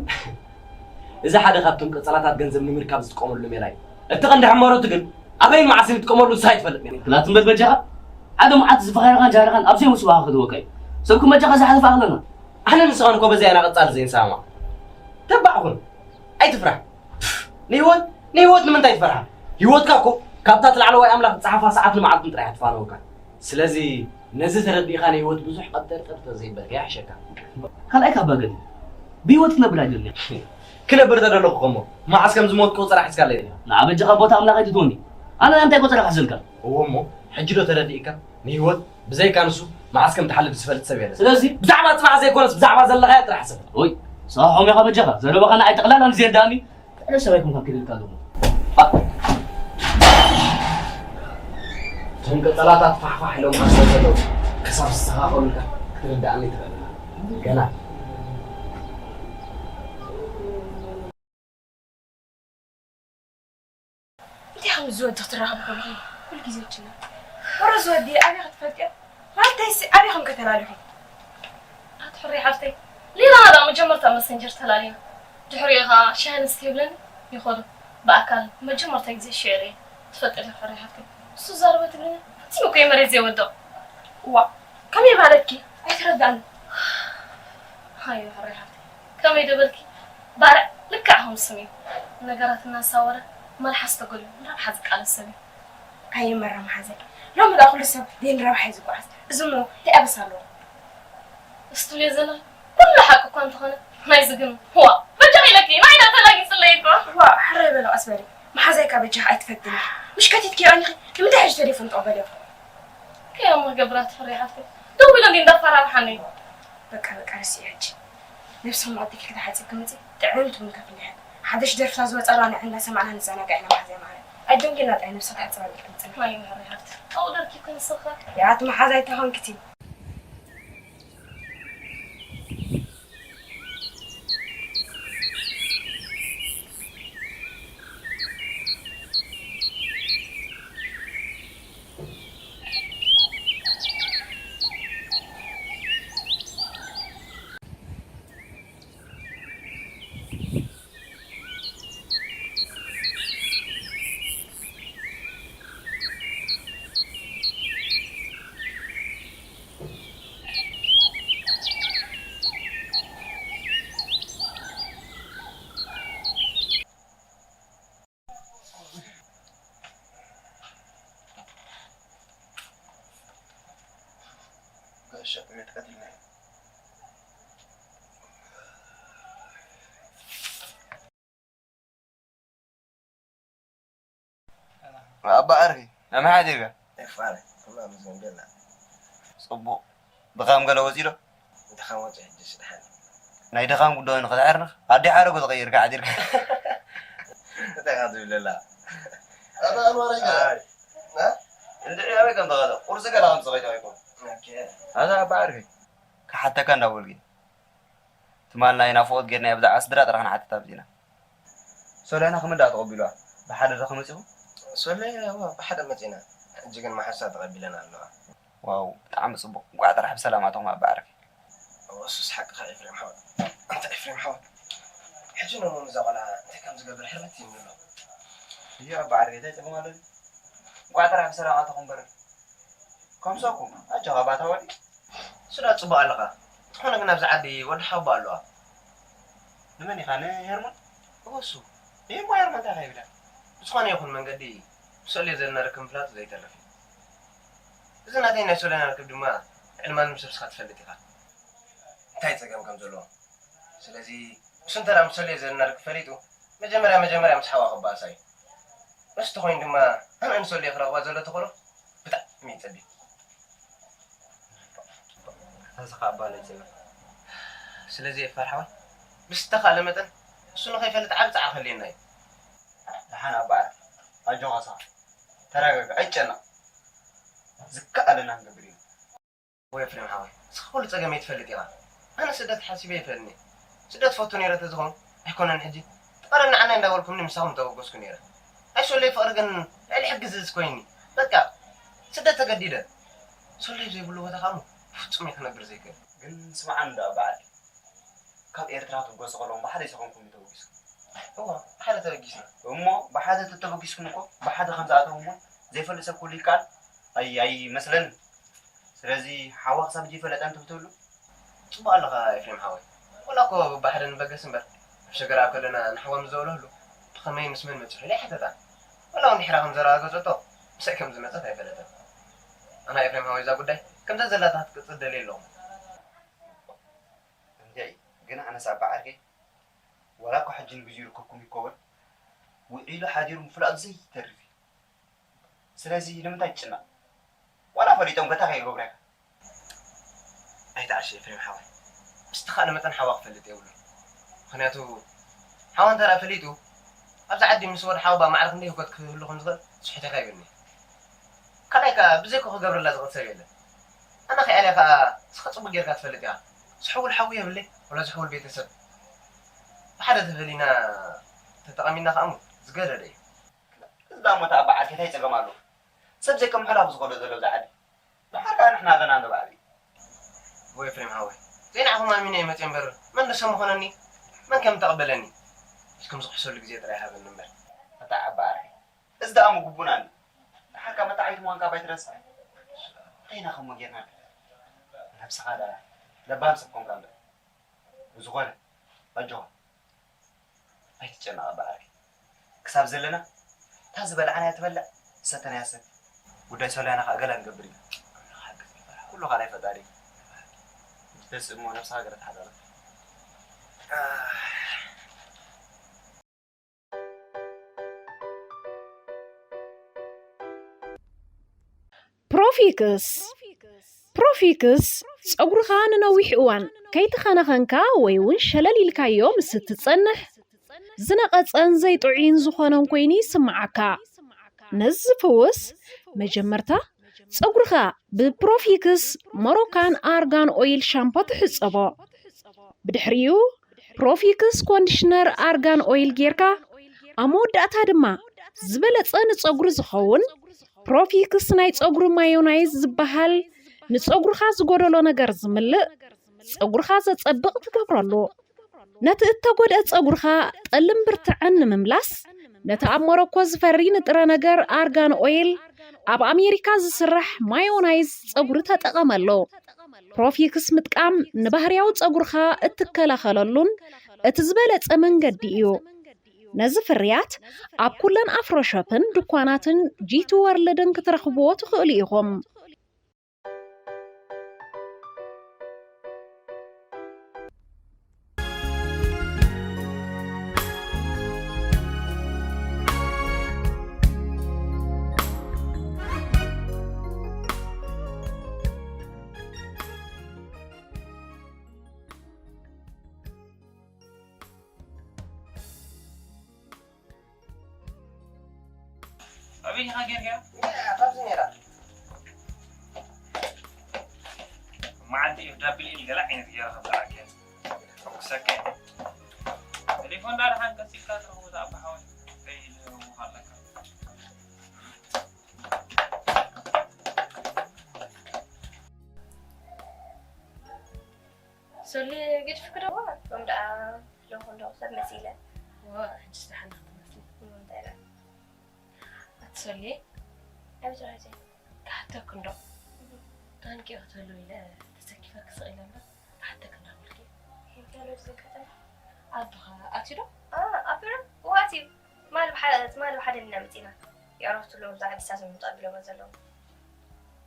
እዚ ሓደ ካብቶም ቀጸላታት ገንዘብ ንምርካብ ዝጥቀመሉ ሜላ እዩ። እቲ ቀንዲ ሕመረቱ ግን ኣበይን መዓስን ይጥቀመሉ ንስኻ ኣይትፈልጥን ኢኻ። ክላትም በል በጃኻ። ሓደ መዓት ዝፈኸረኻን ጃህርኻን ኣብ ዘይምስዋኻ ክህልወካ እዩ። ሰብ ክመጃኻ ዝሓልፍ ኣኽለና። ኣነ ንስኻን እኮ በዚኣ ኢና ቀጻሊ ዘይንሰማማዕ። ተባዕ ኩን። ኣይትፍራሕ። ንህይወት፣ ንህይወት ንምንታይ ትፈርሓ? ህይወትካ እኮ ካብታ እቲ ላዕለዋይ ኣምላኽ ዝጸሓፋ ሰዓትን መዓልትን ጥራይ እያ ትፋነወካ። ስለዚ ነዚ ተረዲእካ ንህይወት ብዙሕ ቀብጠርጠር ተዘይበልካ ይሕሸካ። ካልኣይ ካብ ባገዲ ብህይወት ክነብር ኣይደልን። ክነብር ተደለኹ ከሞ መዓስ ከም ዝሞትኩ ቆጸራ ሒዝካለይ ዲኻ? ንዓ በጃኻ ቦታ ኣምላኽ ኣይትትወኒ። ኣነ ናይ ምንታይ ቆጸራ ክሕዘልካ? እዎ እሞ፣ ሕጂ ዶ ተረዲእካ? ንህይወት ብዘይካ ንሱ መዓስ ከም ትሓልፍ ዝፈልጥ ሰብ የለን። ስለዚ? ብዛዕባ ጽባሕ ዘይኮነስ ብዛዕባ ዘለኻዮ ጥራሕ ሕሰብ። ኦይ፣ ሰሓሖም ኢኻ በጃኻ። ዘረባኻ ንዓይ ጠቕላላ ንዘየርድኣኒ፣ ፍዕለ ሰብ ኣይኮንካን ክብል ኣለኹ። እቶም ቀጸላታት ፋሕፋሕ ኢሎም ኣብ ስለ ዘለዉ፣ ክሳብ ዝስተኻኸሉልካ ክትርድኣኒ ትኽእል ኢኻ። ገና። እንታይ ከም ዝወዲ ክትራኸቡ ከለኹም ኩሉ ግዜ ይጭነቕ። ወረ ዝወዲ ኣበይ ክትፈልጥዮ? ማለተይሲ ኣበይ ከም ከተላሊኹም? ኣቲ ሕሩይ ሓፍተይ፣ ሌላ ደኣ መጀመርታ መሰንጀር ተላሊና። ድሕሪኡ ኸኣ ሻሂ ንስተ ይብለኒ ይኸዶ። ብኣካል መጀመርታ ግዜ ሽዑ ርእየ። ትፈልጢ ዲኺ ሕሩይ ሓፍተይ? እሱ ዛረበ ትግርኛ ፈጺሙ እኮ እዩ መሬት ዘይወድቕ። ዋእ፣ ከመይ ማለትኪ? ኣይተረድኣንን። ሃዮ ሕሩይ ሓፍተይ፣ ከመይ ዶ በልኪ? ባርዕ ልክዕ ከም ስም እዩ። ነገራት እናሳወረ መልሓስ ተጎልዩ ንረብሓ ዝቃለስ ሰብ እዩ። ኣየ መራ መሓዘይ፣ ሎሚ ደኣ ኩሉ ሰብ ደልዩ ንረብሓ እዩ ዝጓዓዝ። እዚ እሞ እንታይ ኣበሳ ኣለዎ? እስትብልዮ ዘለኺ ኩሉ ሓቂ እኳ እንተኾነ፣ ናይዚ ግን ዋእ፣ በጃኺ ኢለኪ፣ ንዓይ ደኣ ተላጊጽለይ እኮ። ዋእ፣ ሕራይ በሊ ቀስ በሊ። መሓዛይ ከኣ በጃኺ ኣይትፈትኒ። ምሽ ከቲትክዮ ኣኒኺ፣ ንምንታይ ሕጂ ቴሌፎን ትቕበልዮ? እንታይ እሞ ክገብር ኣቲ ሕሩይ ሓፍተይ? ደዊሉ እንዲ እንዳፈራርሓኒ። በቃ፣ በቃ፣ ርስዒ ሕጂ። ነብስኹም ኣዕጢፍኪ ተሓጺብኪ ምጺ፣ ጥዕምቲ ቡን ከፍልሐን። ሓደሽ ደርፍታት ዝወጻ ኣላ፣ ንዕን እንዳሰማዕና ንዘናጋዕ ኢና መሓዛይ ማዓረይ። ኣጆንኪ ኢልና ጥራይ ነብስኺ ተሓጽቢ ኣቢልኪ ምጽና። ማይ ማዕረይ ሓፍቲ፣ ኣብኡ ደርኪ እኮ ንስኻ። ያቲ መሓዛይ ተኾንኪ እቲ። ጋሻ ጥሜት ቀቲልናዮ። ኣባ ዓርኪ፣ ከመይ ሓዲርካ? ኤፋረ፣ ኩሉ ኣመስገን ገላ። ጽቡቕ። ድኻም ገለ ወጺኡ ዶ? ድኻም ወጺኡ ሕጅስ ደሓን። ናይ ድኻም ጉዳይ ንኽትዕርንኽ፣ ኣዲ ሓረጉ ተቐይርካ ሓዲርካ። እንታይ ኢኻ ትብል ዘላ? ኣባ ኣንዋር ኣይገለ። ኣይ። እ? እንድዒ ኣበይ ከም ተኸደ? ቁርሲ ገለ ከምጽእ ከይተኸይኮ። ኦኬ። ኣዛ ኣባ ዓርኪ፣ ክሓተካ እንዳበልኩ። ትማል ናይ ናፍቖት ጌርናዮ ብዛዕባ ስድራ ጥራሕ ንሓትት ኣብዚና። ሶልያና ከመይ ደኣ ተቐቢልዋ? ብሓደ ዶ ከመጺኹም? ሶልያ፣ እወ፣ ብሓደ መጺና። ሕጂ ግን መሓዝታ ተቐቢለና ኣለዋ። ዋው፣ ብጣዕሚ ጽቡቕ። እንቋዕ ጥራሕ ብሰላም ኣተኹም ኣባ ዓርኪ። እወ፣ እሱስ ሓቅኻ ኤፍሬም ሓወይ። ኣንታ ኤፍሬም ሓወይ፣ ሕጂ ነሞ ምስዛ ቆልዓ እንታይ ከም ዝገብር ሕርምት ይብሉሎ። እዮ ኣባ ዓርኪ፣ እንታይ ጸገም ኣሎ? እንቋዕ ጥራሕ ብሰላም ኣተኹም እምበር። ከምሳኩም፣ ኣጆኻ ባታ ወዲ። እሱ ደኣ ጽቡቕ ኣለኻ። እንተኾነ ግን ኣብዚ ዓዲ ወዲ ሓቦ ኣለዋ። ንመን ኢኻ? ንሄርሞን? እወ እሱ። እሞ ሄርሞን እንታይ ኢኻ ይብላ? ብዝኾነ ይኹን መንገዲ፣ ምስ ሶልየ ዘለና ርክብ ምፍላጡ ዘይተርፍ እዩ። እዚ ናተይ ናይ ሶልያና ርክብ ድማ ልዕሊ ማንም ሰብ ንስኻ ትፈልጥ ኢኻ። እንታይ ጸገም ከም ዘለዎ። ስለዚ፣ እሱ እንተ ደኣ ምስ ሶልየ ዘለና ርክብ ፈሊጡ፣ መጀመርያ መጀመርያ ምስ ሓዋ ክበኣሳ እዩ። እሱ ተኾይኑ ድማ፣ ኣነ ንሶልየ ክረኽባ ዘሎ ተኽእሎ ብጣዕሚ እዩ ጸቢብ። ኣዚ ኸኣ እባ ናይ ጸበል። ስለዚ ኤፋር ሓወይ፣ ብዝተኻእለ መጠን እሱ ንኸይፈልጥ ዓቢ ጻዕሪ ከድልየና እዩ። ደሓን ኣባ ዓርኪ፣ ኣጆኻ ስኻ። ተረጋግእ፣ ኣይትጨነቕ። ዝከኣለና ክንገብር ኢና። ወይ ኤፍሬም ሓወይ፣ ንስኻ ኩሉ ጸገመይ ትፈልጥ ኢኻ። ኣነ ስደት ሓሲበ ይፈልኒ። ስደት ፈቱ ነይረ ተዝኸውን ኣይኮነን ሕጂ። ፍቐረኒ ዓናይ እንዳበልኩምኒ ምሳኹም ተበገስኩ ነይረ። ኣይ ሶለይ ፍቕሪ ግን ልዕሊ ሕጊ ዝእዝ ኮይኒ። በቃ ስደት ተገዲደ። ሶለይ ዘይብሉ ቦታ ኸኣ ፍጹም እየ ክነብር ዘይክእል። ግን ስምዓኒ እንዶ ኣባ ዓሊ፣ ካብ ኤርትራ ትብገሱ ከለኹም ብሓደ ኣይኮንኩምን ተበጊስኩም? እወ፣ ብሓደ ተበጊስና። እሞ ብሓደ ተተበጊስኩም እኮ ብሓደ ከም ዝኣተኹም እውን ዘይፈልጥ ሰብ ክህሉ ይከኣል? ኣይ ኣይመስለንን። ስለዚ ሓዋ ክሳብ ሕጂ ኣይፈለጠን ትብሉ ትህሉ? ጽቡቕ ኣለኻ ኤፍሬም ሓወይ። ወላ እኮ ብሓደ ንበገስ እምበር፣ ኣብ ሸገር ኣብ ከለና ንሓዋ ምስ ዘውለህሉ ብኸመይ ምስ መን መጺሑ ኢለ ኣይሓተታን። ወላ እውን ድሕራ ከም ዘረጋገጸቶ ምሳይ ከም ዝመጸት ኣይፈለጠን። ኣና ኤፍሬም ሓወይ እዛ ጉዳይ ከምዛ ዘላታ ክትቅጽል ደልየ ኣለኹ። እንድዒ ግን ኣነስ ኣባ ዓርከይ ዋላ እኳ ሕጂ ንግዚኡ ይርከብኩም ይከውን ውዒሉ ሓዲሩ ምፍላጡ ዘይተርፍ እዩ። ስለዚ ንምንታይ ትጭነቕ? ዋላ ፈሊጦም ከ እንታይ ከይገብሩ ኢኻ? ኣይትዓሽ ኤፍሬም ሓወይ፣ ምስ ተኻእለ መጠን ሓዋ ክፈልጥ የብሉን። ምኽንያቱ ሓዋ እንተ ደኣ ፈሊጡ ኣብዚ ዓዲ ምስ ወዲ ሓወባ ማዕረ ክንደይ ህውከት ክህሉ ከም ዝኽእል ስሕተካ ይብልኒ። ካልኣይ ከኣ ብዘይኮ ክገብረላ ዝኽእል ሰብ የለን። ኣነ ከይኣልያ ከኣ ንስኻ ጽቡቕ ጌርካ ትፈልጥ ኢኻ። ዝሕውል ሓዊ የብለይ ወላ ዝሕውል ቤተሰብ። ብሓደ ተፈሊና ተጠቐሚና ከኣ እሞ ዝገደደ እዩ። እዚ ደኣ እሞ ተኣባዓት እንታይ ጸገም ኣለዎ? ሰብ ዘይከም ሕላፉ ዝኸዶ ዘሎ ኣብዚ ዓዲ። ደሓር ከኣ ንሕና ኣለና እንዶ ባዕቢ። ወይ ኤፍሬም ሓወይ፣ ዘይንዓኹም ኣሚነ እየ መጽየ እምበር መን ደሰ ምኾነኒ? መን ከም ተቐበለኒ? እስኩም ዝኽሕሰሉ ግዜ ጥራይ ሃበኒ እምበር። ኣታ ዓባ ኣርሒ። እዚ ደኣ ምጉቡናኒ። ደሓር ከኣ መታዓይቱ ምዃንካ ባይትረስዕ። እንታይ ኢና ከምኡ ጌርና? ነብስኻ ደኣ ለባም ሰብ ኮንካ እምበር። ብዝኾነ ኣጆኻ ኣይትጨነቕ ኣባ ዓርከይ። ክሳብ ዘለና እታ ዝበላዕናያ ትበልዕ፣ ዝሰተናያ ዝሰቲ። ጉዳይ ሶልያና ከኣ ገለ ክንገብር ኢና። ኣምላኽ ሓግዝ ይበል። ኩሉ ከኣ ናይ ፈጣሪ እዩ። ተስእ እሞ ነብስኻ ገለ ተሓጻጸብ። ፕሮፊክስ። ፕሮፊክስ ጸጉርኻ ንነዊሕ እዋን ከይተኸናኸንካ ወይ እውን ሸለል ኢልካዮ ምስ እትጸንሕ ዝነቐጸን ዘይጥዑይን ዝኾነን ኮይኑ ይስምዓካ። ነዚ ዝፍውስ መጀመርታ ጸጉርኻ ብፕሮፊክስ ሞሮካን ኣርጋን ኦይል ሻምፖ ትሕጸቦ። ብድሕሪኡ ፕሮፊክስ ኮንዲሽነር ኣርጋን ኦይል ጌርካ ኣብ መወዳእታ ድማ ዝበለጸ ንጸጉሪ ዝኸውን ፕሮፊክስ ናይ ጸጉሪ ማዮናይዝ ዝበሃል ንጸጉርኻ ዝጎደሎ ነገር ዝምልእ ጸጉርኻ ዘጸብቕ ትገብረሉ። ነቲ እተጎድአ ጸጉርኻ ጠልን ብርትዐን ንምምላስ ነቲ ኣብ ሞሮኮ ዝፈሪ ንጥረ ነገር ኣርጋን ኦይል ኣብ ኣሜሪካ ዝስራሕ ማዮናይዝ ጸጉሪ ተጠቐመሉ። ፕሮፊክስ ምጥቃም ንባህርያዊ ጸጉርኻ እትከላኸለሉን እቲ ዝበለጸ መንገዲ እዩ። ነዚ ፍርያት ኣብ ኩለን ኣፍሮ ሾፕን ድኳናትን ጂቲ ወርልድን ክትረኽብዎ ትኽእሉ ኢኹም። ኣበይ ኢኻ ጌርካያ? እያ፣ ካብዚ ነይራ። መዓልቲ እዩ ዳብል ኢል ገለ ዓይነት ገይረ ከብልዓካ እየ። ሕጉሰካ እየ። ቴሌፎን ዳ ደሓን ቀስ ኢልካ ትረኽቦ እዛ ኣባ ሓወይ። እንታይ ኢሉ ኣለካ? ሶሊ ገዲፍኪ ዶ? እዋ፣ ሎም ደኣ ኣለኹ እንዶ ሰብ መሲለ። እዋ፣ ሕጂስ ደሓን ክትመስሊ። እሞ እንታይ ደኣ? ኣቲ ሶሊ። ኣቤት ራሄል። ክሓተኪ እንዶ። ታንቂ ክትህሉ ኢለ ተሰኪፈኪ ስቕ ኢለ እምበር ክሓተኪ እንዳበልኩ። እንታይ ኣሎ ዝዘጋጠመ? ኣቦኻ ኣትዩ ዶ? ኣ፣ ኣቦና? እዋ ኣትዩ። ትማሊ ብሓ-፣ ትማሊ ብሓደ ኢና መጺና። የዕረፍቱ ኣለዉ፣ ብዛዕባ ኣዲስ ኣበባ ዝመጹ ኣቢሎሞ ዘለዉ።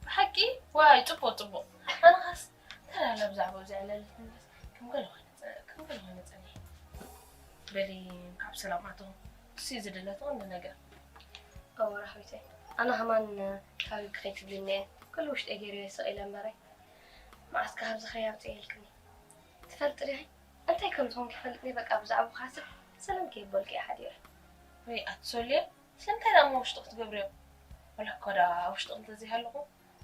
ብሓቂ? ዋይ፣ ጽቡቕ፣ ጽቡቕ። ኣነ ኸስ እንታይ ደኣ ብዛዕባኡ ዘዕለለትኒ ኢለስ ከም ገለ ኮይነ ጸ-፣ ከም ገለ ኮይነ ጸኒሐ። በሊ እንኳዕ ብሰላም ኣተኹም። እሱ እዩ ዝድለ እቲ ቀንዲ ነገር። እወ ራህዊተይ፣ ኣነ ከማን ካበይ ክኸይድ ትብልኒ እየ። ኩሉ ውሽጠይ ገይረዮ ስቕ ኢለ እምበረይ። መዓስ ከ ካብዚ ከይ ኣውፅኤ ኢልክኒ? ትፈልጢ ዲኺ? እንታይ ከም ዝኾንኩ ይፈልጥኒ፣ በቃ ብዛዕባኹ ክሓስብ ሰላም ከይበልኩ እየ ሓዲረ። ወይ ኣቲ ሶልየ፣ ስለምንታይ ደኣ እሞ ውሽጢ ክትገብርዮ? ዋላ እኳ ደኣ ኣብ ውሽጥኺ እንተዘይሃለኹ፣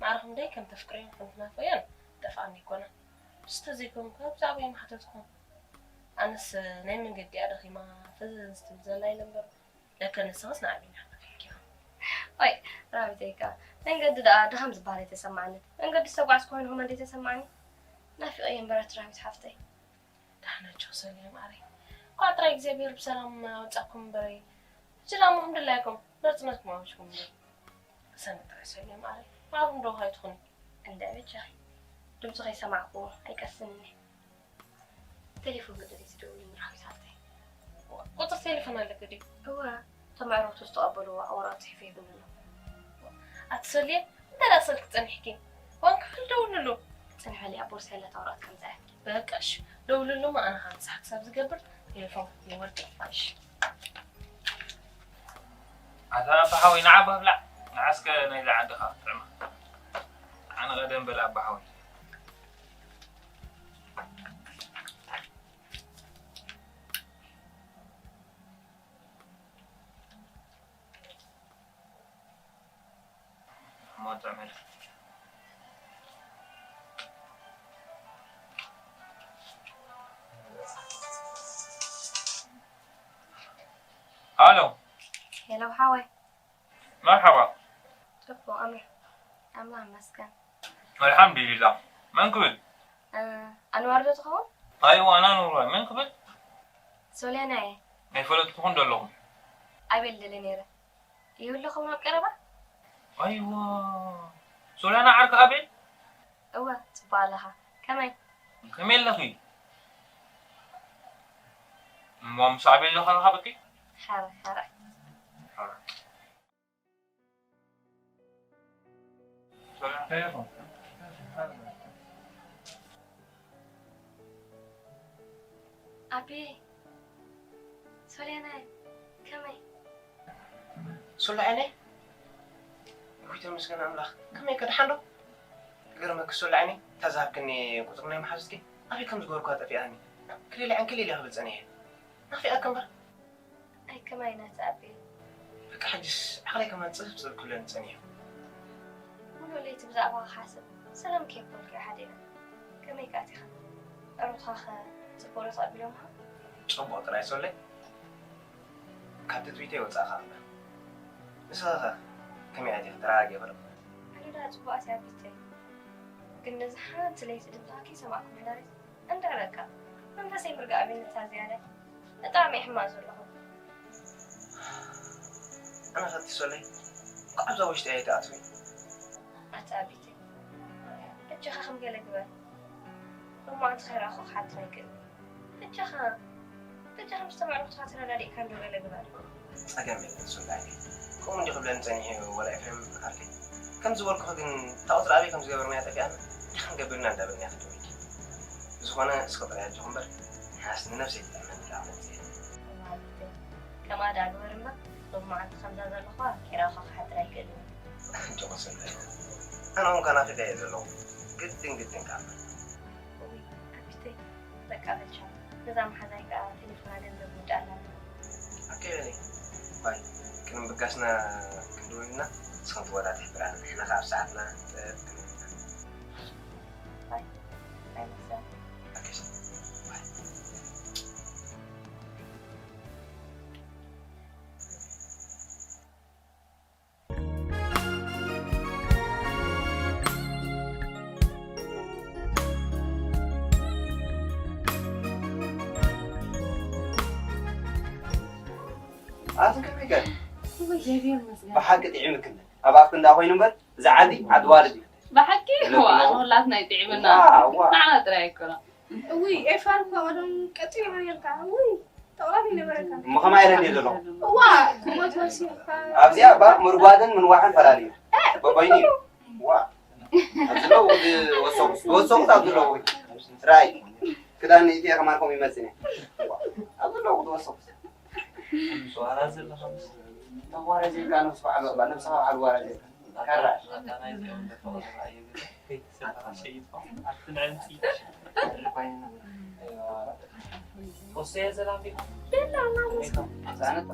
ማዕረ ክንደይ ከም ተፍቅርዮን ከም ትናፍቕዮን ጠፍኣኒ ኣይኮነን። ምስ ተዘይኮንኩ ብዛዕባ መሓተትኩም። ኣነስ ናይ መንገዲ እያ ደኺማ ፈዘዝ ትብል ዘላ ኢለ እምበር፣ ለከ ንስኽስ ንዓቢና ሓተትኪ። ዋይ ራቢተይ ከኣ መንገዲ ደኣ ድኻም ዝበሃል ኣይተሰማዓንን። መንገዲ ዝተጓዕዝኩ ኮይኑ ከመ እንዴ ተሰማዓኒ? ናፊቐየ እምበር ኣቲ ራቢት ሓፍተይ። ደሓን ኣጆኺ ሰልየ ማዓረይ። እንኳዕ ጥራይ እግዚኣብሔር ብሰላም ኣውጻኩም እምበረይ። ሕጂ ደኣ እሞ ከም ድላይኩም ናጽነትኩም ኣውጅኩም እምበር። ቅሰኒ ጥራይ ሰልየ ማዓረይ። ማዕሩን ዶ ኣይትኹኒ? እንድዒ በጃኺ ድምፁ ከይሰማዕክዎ ኣይቀስንን እየ። ቴሌፎን ግድን እዩ ዝድውል ንራኺ ሳልተይ። ቁፅሪ ቴሌፎን ኣለኪ ድዩ? እወ፣ እቶም ኣዕሩኽቱ ዝተቐበልዎ ኣብ ወረቐት ፅሒፉ ሂቡኒ ኣሎ። ኣቲ ሰልየ እንታይ ደኣ ስልኪ ፀኒሕኪ? ዋን ክፍል ደውልሉ። ፅንሕለይ ኣብ ቦርሳይ ኣላ እታ ወረቐት ከምፅኣ እየ። በቃ እሺ ደውልሉ እሞ ኣነ ከዓ ምሳሕ ክሳብ ዝገብር ቴሌፎን ክትወርቂ እሺ። ኣታ ኣባ ሓወይ ንዓ ባህ ብላዕ ንዓ እስከ ናይዛ ዓድኻ ጥዕማ ኣነ ቀደም በል ኣባ ሓወይ ኣሎ ሄሎ ሓወይ መርሓባ ጽቡቕ ኣሜን ኣምላኽ ይመስገን ኣልሓምዱሊላ መን ክብል ኣንዋር ዶ ትኸውን ኣይዋ ኣና ኑራ መን ክብል ሶልያና እየ ኣይፈለጥኩኹን ዶ ኣለኹም ኣቤል ደለ ነይረ ይህልኹም ኣብ ቀረባ ኣይዋ ሶልያና ዓርኪ ኣቤል እወ ጽቡቕ ኣለኻ ከመይ ከመይ ኣለኺ እሞ ምስ ኣቤል ዶ ከረኻበኪ ሓራይ ሓራይ ኣቤ ሶልያናይ ከመይ ሶሎ ዓይነይ ወይ ተመስገን ኣምላኽ ከመይ ከ ደሓን ዶ ክገርመኪ ሶሎ ዓይነይ እታ ዝሃብክኒ ቁፅሪ ናይ መሓዙትኪ ኣበይ ከም ዝገበርኩዋ ጠፊኣኒ ክሊለ ዕንክሊል እየ ክብል ፀኒሐ ናፊቐኪ እምበር ኣይ ከማይ ናቲ ኣቤ በቃ ሕጅስ ዓቕለይ ከማን ፅብፅብ ክብለኒ ፀኒሑ ሙሉእ ለይቲ ብዛዕባኻ ክሓስብ ሰላም ከየብልኩ እየ ሓዲረ ከመይ ከ ኣቲኻ ዕሩኽትኻ ኸ ፅቡቕ ዶ ተቐቢሎምኻ ፅቡቕ ጥራይ ሶለይ ካብቲ ትዊተይ ወፃእኻ እምበር ንስኺኸ ከመይ ኣቲኺ ተረጋጊ በለኹ ኣነ ደኣ ፅቡቓት እያ ኣቢተይ ግን ነዚ ሓንቲ ለይቲ ድምፅኻ ከይሰማዕኩ ምሕዳረይ እንድዒ በቃ መንፈሰይ ምርጋእ ኣቢኒ እታ ዝያዳይ ብጣዕሚ እየ ሕማቕ ዘለኹ ኣነ ኸቲ ሶለይ እንኳዕ ኣብዛ ውሽጢ ኣይትኣትዊ ኣታ ኣቢተይ በጃኻ ከም ገለ ግበር ሎማዓንቲ ከይረኣኹ ክሓድር ኣይክእልን በጃኻ በጃኻ ምስ ተመዕረኽትኻ ተረዳዲእካ እንዶ ገለ ግበር ጸገም የለን ሶላይ ከምኡ እንዲ ክብለኒ ጸኒሑ ወላ ኤፍሬም ዓርከይ ከም ዝበልኩኺ ግን እታ ቁጽሪ ኣበይ ከም ዝገበርናያ ጠፊኣና እንታይ ክንገብር ኢና እንዳበልና ኢና ክንደውል ብዝኾነ እስኺ ጥራይ ኣጆኺ እምበር ንዓስ ንነብሰይ ትጥዕመኒ ኢላ ክመጽእ እየ ከምኣ ደኣ ግበር እምበር ሎማዓንቲ ከምዛ ዘለኹዋ ከይረኣኹ ክሓድር ኣይክእልን ኣጆኺ ሶላይ ኣነ እውን ከናፊቐ እየ ዘለኹ ግድን ግድን ከኣ እውይ ኣቢተይ በቃ በል ቻው ነዛ መሓዛይ ከኣ ቴሌፎና ገንዘብ ውዳእ ኣላ ኣከይ በሊ ባይ ቅድሚ ብጋስና ክንድውል ኢና ንስኽን ትወዳት ይሕብራና ንሕና ከኣ ኣብ ሰዓትና ጥጥ ክንብል ኢና ባይ ባይ መሰል ኣከይ ባይ ኣቲ ከመይ ገ ወይ ዜብዮ መስገን ብሓቂ ጥዒምክኒ ኣብ ኣፍኪ እንዳ ኮይኑ እምበር እዚ ዓዲ ዓዲ ዋልድ እዩ ብሓቂ ለኪ ዋ ነው። ንኹላትና እዩ ጥዒምና ዋው ዋው ንዓና ጥራይ ኣይኮነን እውይ ኤፋር እኮ ቀደም ቀጺሉ ይብለካ እውይ ተቕራብ ይነበረካ እሞ ከማይ ኢለ እንዲየ ዘለኹ እዋ ሞት ወሲኻ ኣብዚኣ እባ ምርጓድን ምንዋሕን ፈላልዩ በበይኑ እዩ ዋ ኣብዚ ኣለዉ ዝወሰኹ ዝወሰኹት ኣብዚ ኣለዉ ራይ ክዳን ኢትዮ ከማን ከምኡ ይመፅን እየ ዋ ኣብዚ ኣለዉ ዝወሰኹት ሸዋራ ዘለኻ ምስ ተዋረ ዜጋ ነብሲ በዓል ነብስኻ በዓል ዋረ ዜጋ ካራ ኣታ ናይ ዚኦም ደፈቐ ኣየግዳ ከይትስርሓ ሸይጥካ ኣብቲ ንዕምፂ ወሰየ ዘላም ዲኹም ዛነት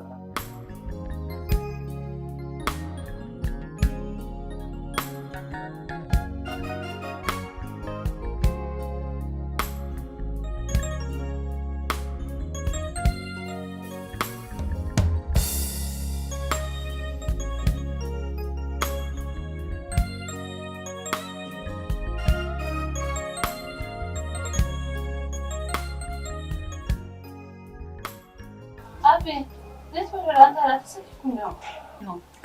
ቤት ቤት ወረዳ እንተ ተሰኪፍኩም ዶ?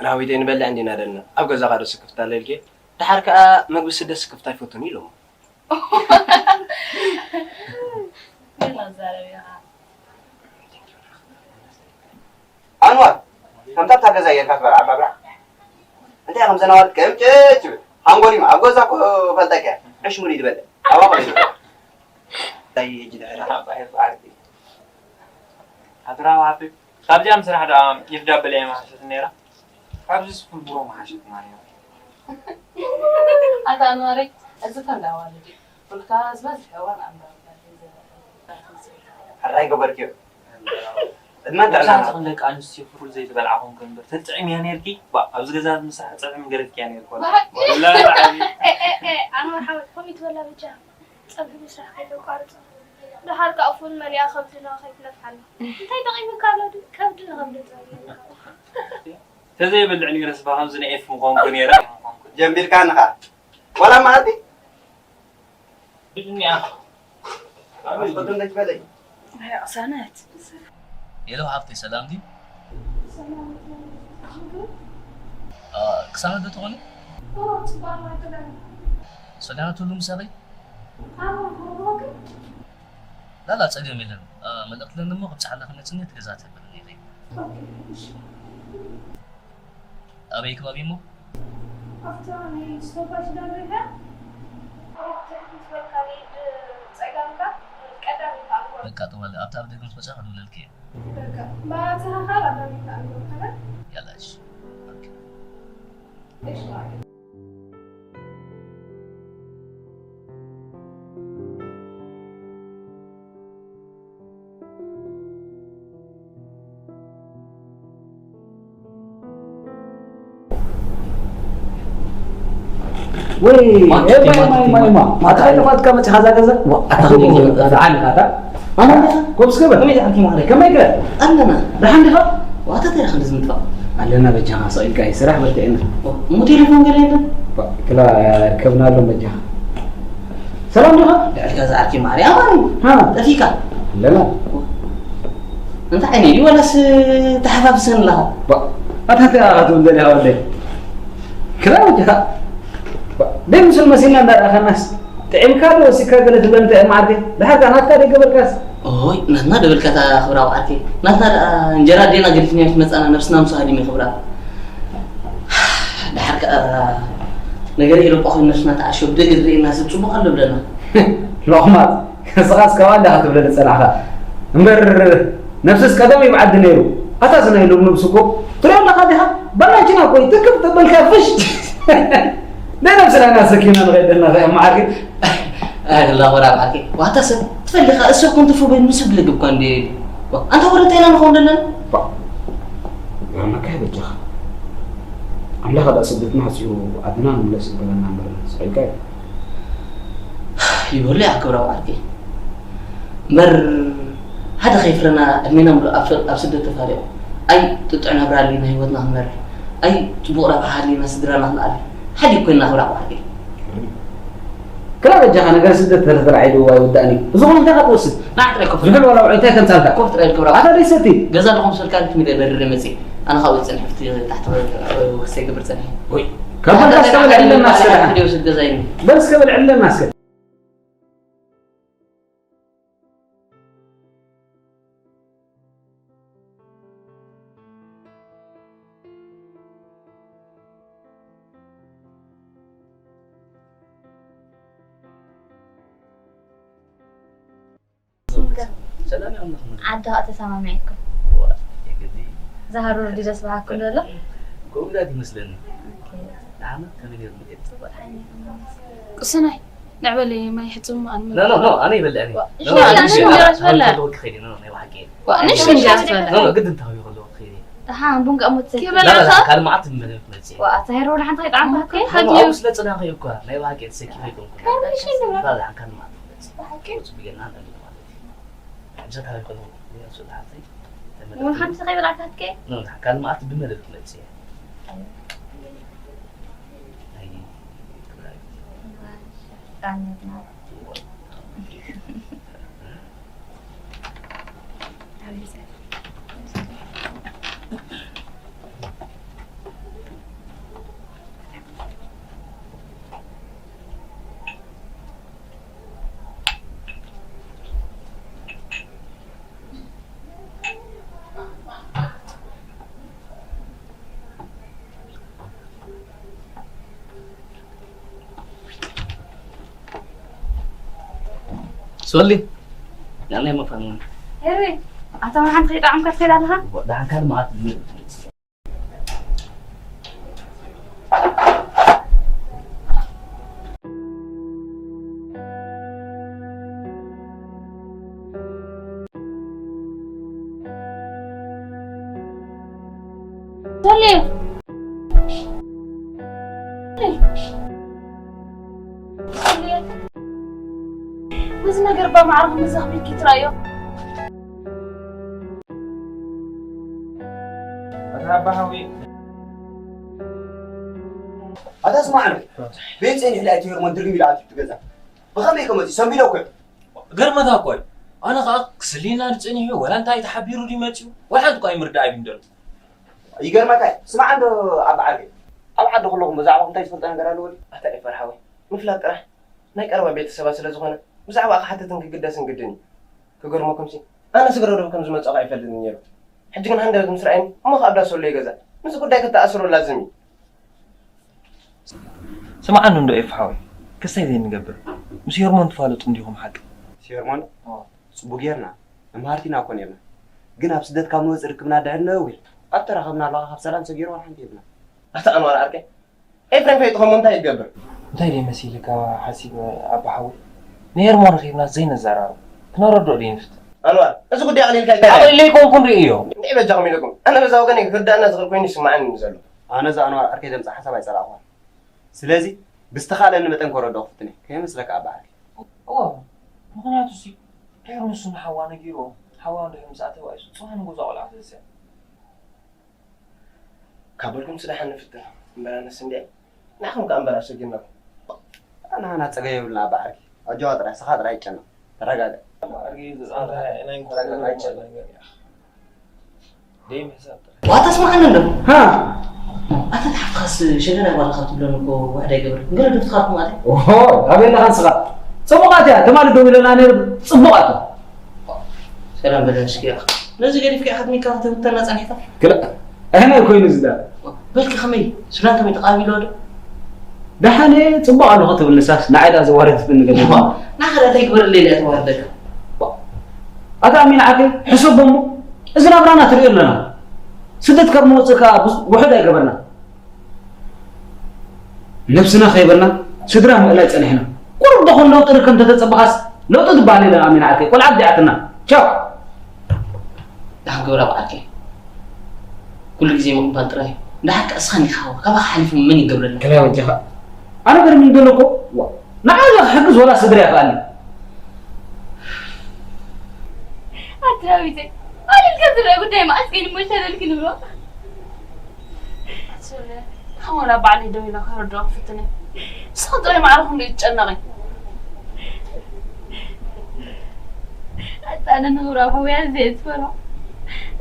ራዊት ንበልዕ እንዲና ደልና ኣብ ገዛኻ ዶ ስክፍታ ኣለልኪ? ደሓር ከኣ ምግቢ ስደት ስክፍታ ኣይፈቱን ኢሎም። ገና ዛረብ ኢኻ። ኣንዋር፣ ከምታ ኣብታ ገዛ ጌርካ ትበልዓ ብላዕ። እንታይ ከም ዘናዋር ከም ጭጭ ብል። ሓንጎል እዩ፣ ኣብ ገዛ እኮ ፈልጠካ እያ። ዕሽ ሙሉ ይበልዕ። ኣባኻ ይበልዕ። እንታይ ሕጂ ድሕሪ ሓባይ በዓልቲ። ኣድራዊ ሓብቲ፣ ካብዚኣ ምስራሕ ደኣ ኢፍ ዳበለ እያ መሓሸት ነይራ። ካብዚ ስፉል ብሮ መሓሸት ማርያም። ኣታ ኣንዋረይ፣ እዚ ፈንዳ ዋልድ እዩ። ኩልካ ዝበዝሕ እዋን ኣንባቢ ሕራይ ገበርክዮ። ዕድመን ጥዕናን። መብዛሕትኽን ደቂ ኣንስትዮ ፍሩል ዘይትበልዓ ኮንክን እምበር፣ ተጥዕምያ ነይርኪ። ባ፣ ኣብዚ ገዛ ምስራሕ ጸብሒ ምገደፍክያ ነይርኪ ወላ። ዋይ። ወላ ብዓቢ። ኤ፣ ኤ፣ ኤ፣ ኣንዋር ሓወይ፣ ከምኡ ይትበላ በጃ። ጸብሒ ምስራሕ ከይተቋርጾ። ደሓር ከኣ ፉል መሊኣ ከብድና ከይትነፍሓና። እንታይ ጠቒሙካ ኣሎ ድዩ? ከብዲ ንኸብዲ ጥራይ እዩ። ተዘይበልዕ ነይረስ ባ ከምዚ ናይ ኤፍ ምኾንኩ ነይረ። ጀሚርካኒ ኸኣ። ዋላ መኣዲ? ብድንያ። ኣፍቅዱ ነች በለይ። ኣይ፣ ኣቕሳነት። ሄሎ ሓፍተይ፣ ሰላም ድዩ? አ፣ ቅሳነት ዶ ትኾኒ? ሰላም ትብሉ ምሳኺ? ላላ፣ ጸገም የለን። አ፣ መልእኽቲ ኣለኒ እሞ ክብጽሓላ ክመጽኒ እቲ ገዛ ተብለኒ ኢኺ። ኣበይ ከባቢ እሞ? ኣብታ ናይ ስቶፓ ሽዳን ሪጋ ትሕቲ ዝበልካ ኢድ ጸጋምካ ቀዳም ኢልካ ኣንጎር። በቃ፣ ጠዋለ ኣብታ ኣብ ደገ ምስ መጻ ክድውለልኪ እየ። በቃ፣ ብኣተኻ ካብ ኣዳሚካ ኣንጎር ከመ? ያላ፣ እሺ። ኦኬ። እሺ፣ ማለት። ወይ፣ ማኪ፣ ኤ፣ ማይ፣ ማኪ፣ ማይ፣ ማይ፣ ማኪ። ማ። ማኪ፣ ኣታ ማኪ። ልፋትካ መጺኻ እዛ ገዛ? ዋ፣ ኣታ ኣታ ከመይ ገዛ? ገዛ? ኣታ ዓሊ፣ ኣታ። ኣማን ዲኻ? ጎብስ ገበር። ከመይ ዲኻ፣ ሓኪም ዓሊ? ከመይ ገ? ኣለና። ደሓን ዲኻ? ዋታ እንታይ ኢኻ እንደዚ ምጥፋእ? ኣለና በጃኻ፣ ስቕ ኢልካ እዩ፣ ስራሕ በርቲዕና። ኦ፣ እሞ ቴሌፎን ገለ የለን? ባ፣ ክላ፣ ርከብና ኣሎ በጃኻ። ሰላም ዲኻ? ልዕልካ ዝዓርኪ ማርያም ኣማን። ሃ። ጠፊካ? ኣለና። እንታይ ዓይነ እዩ ወላስ ተሓፋፍሰን ኣለኻ? ባ፣ ኣታ እንታይ ኢኻ ትብል ዘለኻ ወደይ? ክላ በጃኻ። ባ፣ ደይ ምስል መሲልና እንዳረኣኻናስ። ጥዒምካ ዶ ወሲድካ ገለ ትብለኒ እንታይ እየ መዓርከይ? ደሓር ከኣ ናትካ ደይገበርካስ? ኦይ፣ ናትና ደበልካ እታ ክብራዊ ዓርከይ። ናትና ደኣ እንጀራ ኣዴና ገዲፍናዮ ትመጻና ነብስና ምስ ሃዲመ ክብራ። ደሓር ከኣ ነገር ኤውሮጳ ኮይኑ ነብስና ተዓሽዮ ብደገ ዝርእየና ሰብ ጽቡቕ ኣሎ ብለና። ሎቕማጽ፣ ንስኻስ ካብኣ እንዲኻ ትብለኒ ዝጸናሕካ። እምበር ነብስስ ቀደም ይብዓዲ ነይሩ። ኣታ እዚ ናይ ሎሚ ነብሱ እኮ ትሪኦ ኣለኻ ዲኻ? ባላንቺና እኮ እዩ ትክፍ ተበልካ ፍሽ። ናይ ነብስና ኢና ሰኪምና ንኸይድ ዘለና እንታይ እያ መዓርከይ? ኣይ፣ ክላ ወራ መዓርከይ። ዋታ ሰብ ትፈልኻ፣ እሱ እኮ እንትፉ በይኑ ምስ ብልግ እኳ እንዴ። ዋ፣ ኣንታ ወረ እንታይ ኢና ንኸውን ዘለና? ዋ፣ ግርመካ በጃኻ። ኣምላኽ ደኣ ስደትና ኣጽዩ ዓድና ንምለስ ይበለና እምበር፣ ስቕ ኢልካ እዩ። ይበሉ እያ ክብራ መዓርከይ። እምበር፣ ሓደ ከይፍረና ዕድሜና ምሉእ ኣብ፣ ኣብ ስደት ተፋሪቑ። ኣይ ጥጡዕ ናብራ ኣሊና ህይወትና ክንመርሕ። ኣይ ጽቡቕ ረብሓ ሃሊና ስድራና ክንኣሊ። ሓዲግ ኮይንና ክብራ መዓርከይ። ክላ በጃኻ ነገር ስደት ተተባዒዱ ኣይውዳእን እዩ። ብዝኾነ እንታይ ኢኻ ትወስድ? ንዓ ጥራይ ኮፍ። ዝሑል ዋላ ውዑይ እንታይ ከምጻልካ? ኮፍ ጥራይ ክብራ። ኣታ ደይ ሰቲ? ገዛ ኣለኹም ሰልካ ክሚደ በርር መጺእ። ኣነ ካብኡ ጽንሕ ፍቲ ታሕቲ ክሰይ ግብር ጸኒሐ። ወይ፣ ካብ ኣታ በልካ እስከ በል ዕለና እስከ ደሓን። ክዲ ወስድ ገዛ እዩ። በል እስከ በል ዕለና እስከ። ሰላም ይኹን። ዓዲ ኸኣ ተሰማሚዐኩም? ዋ፣ የግዲ። ዝሃሩር ድዩ ደስ በሃኩም ዘሎ? ከምኡ ዳት ይመስለኒ። ኦኬ። ደሓና ከመይ ነይሩ መጽኤት? ጽቡቕ፣ ደሓን ነይሩ። ቅስናይ፣ ንዕበለይ ማይ ሕጽብ እሞ ኣነ ኖ፣ ኖ፣ ኖ፣ ኣነ ይበልዕ እኔ። ዋ፣ ኖ፣ እሺ፣ ኖ፣ ኣነ እሺ፣ እንጀራ ኖ፣ ትበልዕ? ኖ፣ ኖ፣ ከይዲ፣ ኖ፣ ኖ፣ ናይ ብሓቂ። ዋ፣ ንእሽቶ እንጀራ ትበልዕ? ኖ፣ ኖ፣ ግድን ተሃብዩ ከለኹ ከይዲ። ደሓን ቡን ከኣ ሞት ትሰቲ? ኪበላ ላ፣ ላ፣ ኸ? ካልእ መዓት ትመለስ መጽኤ። ዋ፣ ኣታ ሄሮ ደሓን እንታይ ጣዕም ባከ? ኦኬ። ሃድዩ። ኖ፣ ስለ ጽናኺ እኳ ናይ ብሓቂ ተሰኪፈ ኣይኮንኩን። ካልእ እሺ፣ እንብላ። ላ፣ ላ፣ ካልእ መዓት ትመጽእ። ብሓቂ? ጽቡቕ ጌርና ንዕልል ማለት እዩ። ሕጂ ተሃብዩ ከለኹ፣ እሱ ዝሓፍተይ ተመለስ። እውን ሓንቲ ከይበላዕካ ትከ? ኖ፣ ካልእ መዓት ብመደብ ትመጽእ እየ። ኣይ፣ ክብራ እዩ። ጣዕመትና። እዋ። ዓብዪ ሰብ። ሶሊ፣ ያኔ መፈኑ። ሄሪ፣ ኣታ መሓንቲ ከይጠዓምካ ትኸይድ ኣለኻ? ደሓን ካልእ መዓት። ሶሊ! እዚ ነገር እባ ማዕረ ክንዘኽቢኪ ትራዮ። ኣታ ኣባ ሓዊ። ኣታ ስማዕ ነው። ቤት ጸኒሕ ላይ ትሄር መንድርግም ይልዓል ትገዛ። ብኸመይ ከመዚ ሰንቢሎ እኮ። ገርመታ እኮ እዩ። ኣነ ኸኣ ክስሊና ድጸኒሑ ወላ እንታይ ተሓቢሩ ድዩ መጺኡ? ወላ ሓንቲ እኮ ኣይምርዳእ ኣይብን ደሎ። ይገርመካ እዩ። ስማዕ እንዶ ኣባ ዓርከይ። ኣብ ዓዲ ከለኹም ብዛዕባኹም እንታይ ዝፈልጦ ነገር ኣለዎ ድዩ? ኣታ ኤፈር ሓወይ፣ ምፍላጥ ጥራሕ ናይ ቀረባ ቤተሰባ ስለ ዝኾነ ብዛዕባ ክሓትትን ክግደስን ግድን እዩ። ክገርመኩምሲ ኣነ ስግረ ዶብ ከም ዝመጻኹ ኣይፈልጥን ነይሩ። ሕጂ ግን ሃንደበት ምስ ረኣየኒ እሞ ከኣ ኣብዳ ሰሎ ይገዛ። ምስዚ ጉዳይ ክተኣስሩ ላዝም እዩ። ስምዓኒ እንዶ ኤፍ ሓወይ፣ ክስታይ ዘይንገብር። ምስ ሄርሞን ትፋለጡ እንዲኹም ሓቂ። ምስ ሄርሞን? ኣዎ። ጽቡቅ ጌርና። መምሃርቲና እኮ ኔርና። ግን ኣብ ስደት ካብ ንወጽእ ርክብና ድሕር ነዊሕ። ኣብ ተራኸብና ኣለኻ ካብ ሰላም ሰጊሩ ዋላ ሓንቲ የብልና። ኣታ ኣንዋር ዓርከይ፣ ኤፍሬም ፈይጥኹም እንታይ ይገብር? እንታይ ደይ መሲልካ ሓሲብ ኣባ ሓወይ? ንሄርሞን ረኺብና ዘይነዘራርብ። ክነረድኦ ደይ ንፍትን። ኣንዋር፣ እዚ ጉዳይ ኣቕሊልካ ኣይተርኣየን። ኣቕሊለይ ኮንኩን ርእዮ። እንታይ በጃኹም ኢለኩም? ኣነ በዛ ወገነይ ክርዳእና ዝኽእል ኮይኑ ይስምዓኒ ዘሎ። ኣነ እዛ ኣንዋር ዓርከይ ዘምጽኣ ሓሳብ ኣይጸላእኹዋን። ስለዚ ብዝተኻእለኒ መጠን ከረድኦ ክፍትን እየ። ከየመስለካ ኣባ ዓርከይ? እወ፣ ምኽንያቱሲ ድሕሪ ንሱ ንሓዋ ነጊርዎ፣ ሓዋ እንድሕር ምስ ኣተዋ እዩ ጽባሕ ንግሆ እዛ ቆልዓ ተተስኣ። ካብ በልኩምሲ ደሓን ንፍትን እምበር ኣነስ እንድዒ ንዓኹም ከኣ እምበር ኣሰጊድናኩም። ኣና ኣና ጸገም የብልና ኣባ ዓርከይ። ኣጆኻ ጥራይ፣ ስኻ ጥራይ ኣይጨነቕ። ተረጋገእ። ኣባ ዓርከይ ዝጸንሐ ናይ እንኳን ተረጋገእ፣ ኣይጨነቕ። ዋታ ስምዓኒ እንዶ። ሃ። ኣታ ተሓፍኻስ ሸገና ጓልኻ ትብለን እኮ ዋሕዳ ኣይገበርን። ገለ ዶ ትኻርኩም ኣታ? ኦሆ፣ ኣበይ ኣለኻ ንስኻ? ጽቡቓት እያ፣ ትማሊ ደው ኢለና ነይሩ፣ ጽቡቓት እያ። ሰላም በለን እስኪ ኢኻ። ነዚ ገዲፍካ ኢኻ ትሚካ ክትብተና ጸኒሕካ? ክላ፣ ኣህና ኮይኑ ዝዳ። በልኪ ከመይ? ሱዳን ከመይ ተቓቢልዋ ዶ? ደሓን እየ፣ ጽቡቕ ኣለኹ ትብል ንሳስ፣ ንዓይ ደኣ ዘዋረደትኒ ገለ። ዋ፣ ናኸ ደኣ እንታይ ግበረለይ ኢላ እያ ተዋርደካ? ኣታ ኣሚን ዓርከይ፣ ሕሰቦ እሞ፣ እዚ ናብራና ትርእዮ ኣለና። ስደት ካብ ንወጽእ ከኣ ብዙ ውሑድ ኣይገበርና። ነብስና ከይበልና ስድራ ምእላይ ጸኒሕና። ቁሩብ ደኾን ለውጢ ርከብ እንተተጸበኻስ ለውጢ ዝበሃል የለን ኣሚን ዓርከይ። ቆልዓ ኣዲኣትና። ቻው። ደሓን ግበር ኣብ ዓርከይ። ኩሉ ግዜ ምቕባል ጥራይ እዩ። ደሓር ከኣ እስኻ እንዲኻ፣ ካባኻ ሓሊፉ መን ይገብረልና? ከመይ ወጀኻ? ኣነ ገርምኒ ዘሎ እኮ፣ ዋ፣ ንዓይ ክሕግዝ ወላ ስድራ ይኽኣል እዩ። ኣቲ ዳዊተይ፣ ኣሊልካ ዝረአ ጉዳይ መዓስ ከይኑ እሞ ይሻለልኪ ንብሎ? ኣቲ ሶልያ፣ ንሓወላ ባዕለይ ደው ኢለ ከረድኦ ክፍትን እየ። ንስኺ ጥራይ ማዕረ ክንደይ ትጨነቒ። ኣታ ኣነ ንኽብራ ኣቦይ ኣዝየ እየ ዝፈርሖ።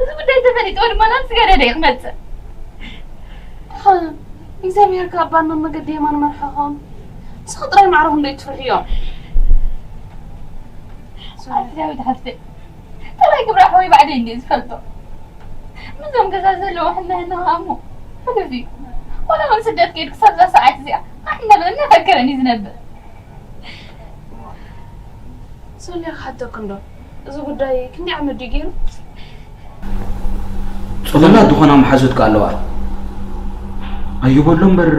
እዚ ጉዳይ ተፈሊጥዎ ድማ ናብ ስጋዳዳ እየ ክመጽእ። ድሓን እግዚኣብሄር ከኣ ባና መገዲ የማን መርሓኹም። ንስኺ ጥራይ ማዕረ ክንደይ ትፍርሕዮ። ኣቲ ዳዊት ሓፍተይ፣ ጥራይ ክብራ ኣሕወይ ባዕለይ እንድየ ዝፈልጦ። ምስዞም ገዛ ዘለዉ ሕነ ሕነ ከኣ እሞ ሕሉፍ እዩ። ዋላ እውን ስደት ከይዱ ክሳብ እዛ ሰዓት እዚኣ ኣሕነ እናፈከረኒ እዩ ዝነብር። ሶልያ ክሓተኪ እንዶ፣ እዚ ጉዳይ ክንደይ ዓመት ድዩ ገይሩ? ጽሉላት ዝኾና መሓዙት ከኣ ኣለዋ። ኣዩ በሎ እምበር፣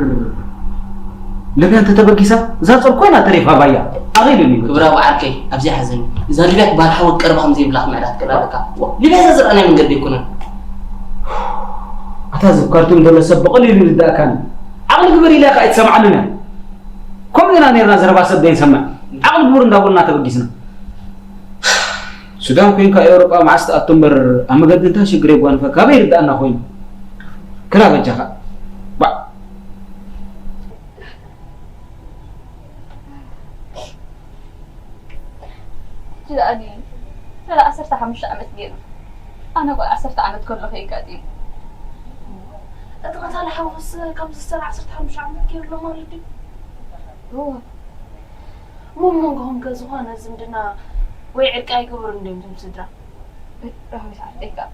ሊብያ እንተተበጊሳ፣ እዛ ጾር ኮይና ተሪፋ ባያ። ኣኺሉኒ። ክብራ ብዓርከይ፣ ኣብዚ ሓዘን። እዛ ሊብያ ትበሃል ሓወት ቀረባ ከም ዘይብላ ክምዕዳ ትክእል ኣለካ። ዋ፣ ሊብያ እዛ ዝረኣናያ መንገዲ ኣይኮነን። ኣታ እዚ ኣብ ካርቱም ዘሎ ሰብ ብቐሊሉ ይርድኣካን። ዓቕሊ ግበር ኢላ ከኣ ኣይትሰምዓንን እያ። ከምኡ ኢና ነይርና ዘረባ ሰብ ዘይንሰምዕ። ዓቕሊ ግበር እንዳበልና ተበጊስና። ሱዳን ኮይንካ ኤውሮጳ መዓስ ትኣቱ እምበር ኣብ መገዲ እንታይ ሽግር የጓንፈካ ኣበይ ይርድኣና ኮይኑ። ክላ በጃኻ። ባዕ። ሕጂ ደኣ እኔ ልዕሊ ዓሰርተ ሓሙሽተ ዓመት ገይሩ። ኣነ ቆልዓ ዓሰርተ ዓመት ከለኹ እዩ ኣጋጢሙ። እቲ ቀታሊ ሓውስ ከምዚ ዝሰራ ዓሰርተ ሓሙሽተ ዓመት ገይሩ ኣሎ ማለት ድዩ? እወ። እሞ መንጎኹም ከ ዝኾነ ዝምድና ወይ ዕርቂ ኣይገበሩን ድዮም እቶም ስድራ? ራህዊት ዓርቀይ ከኣ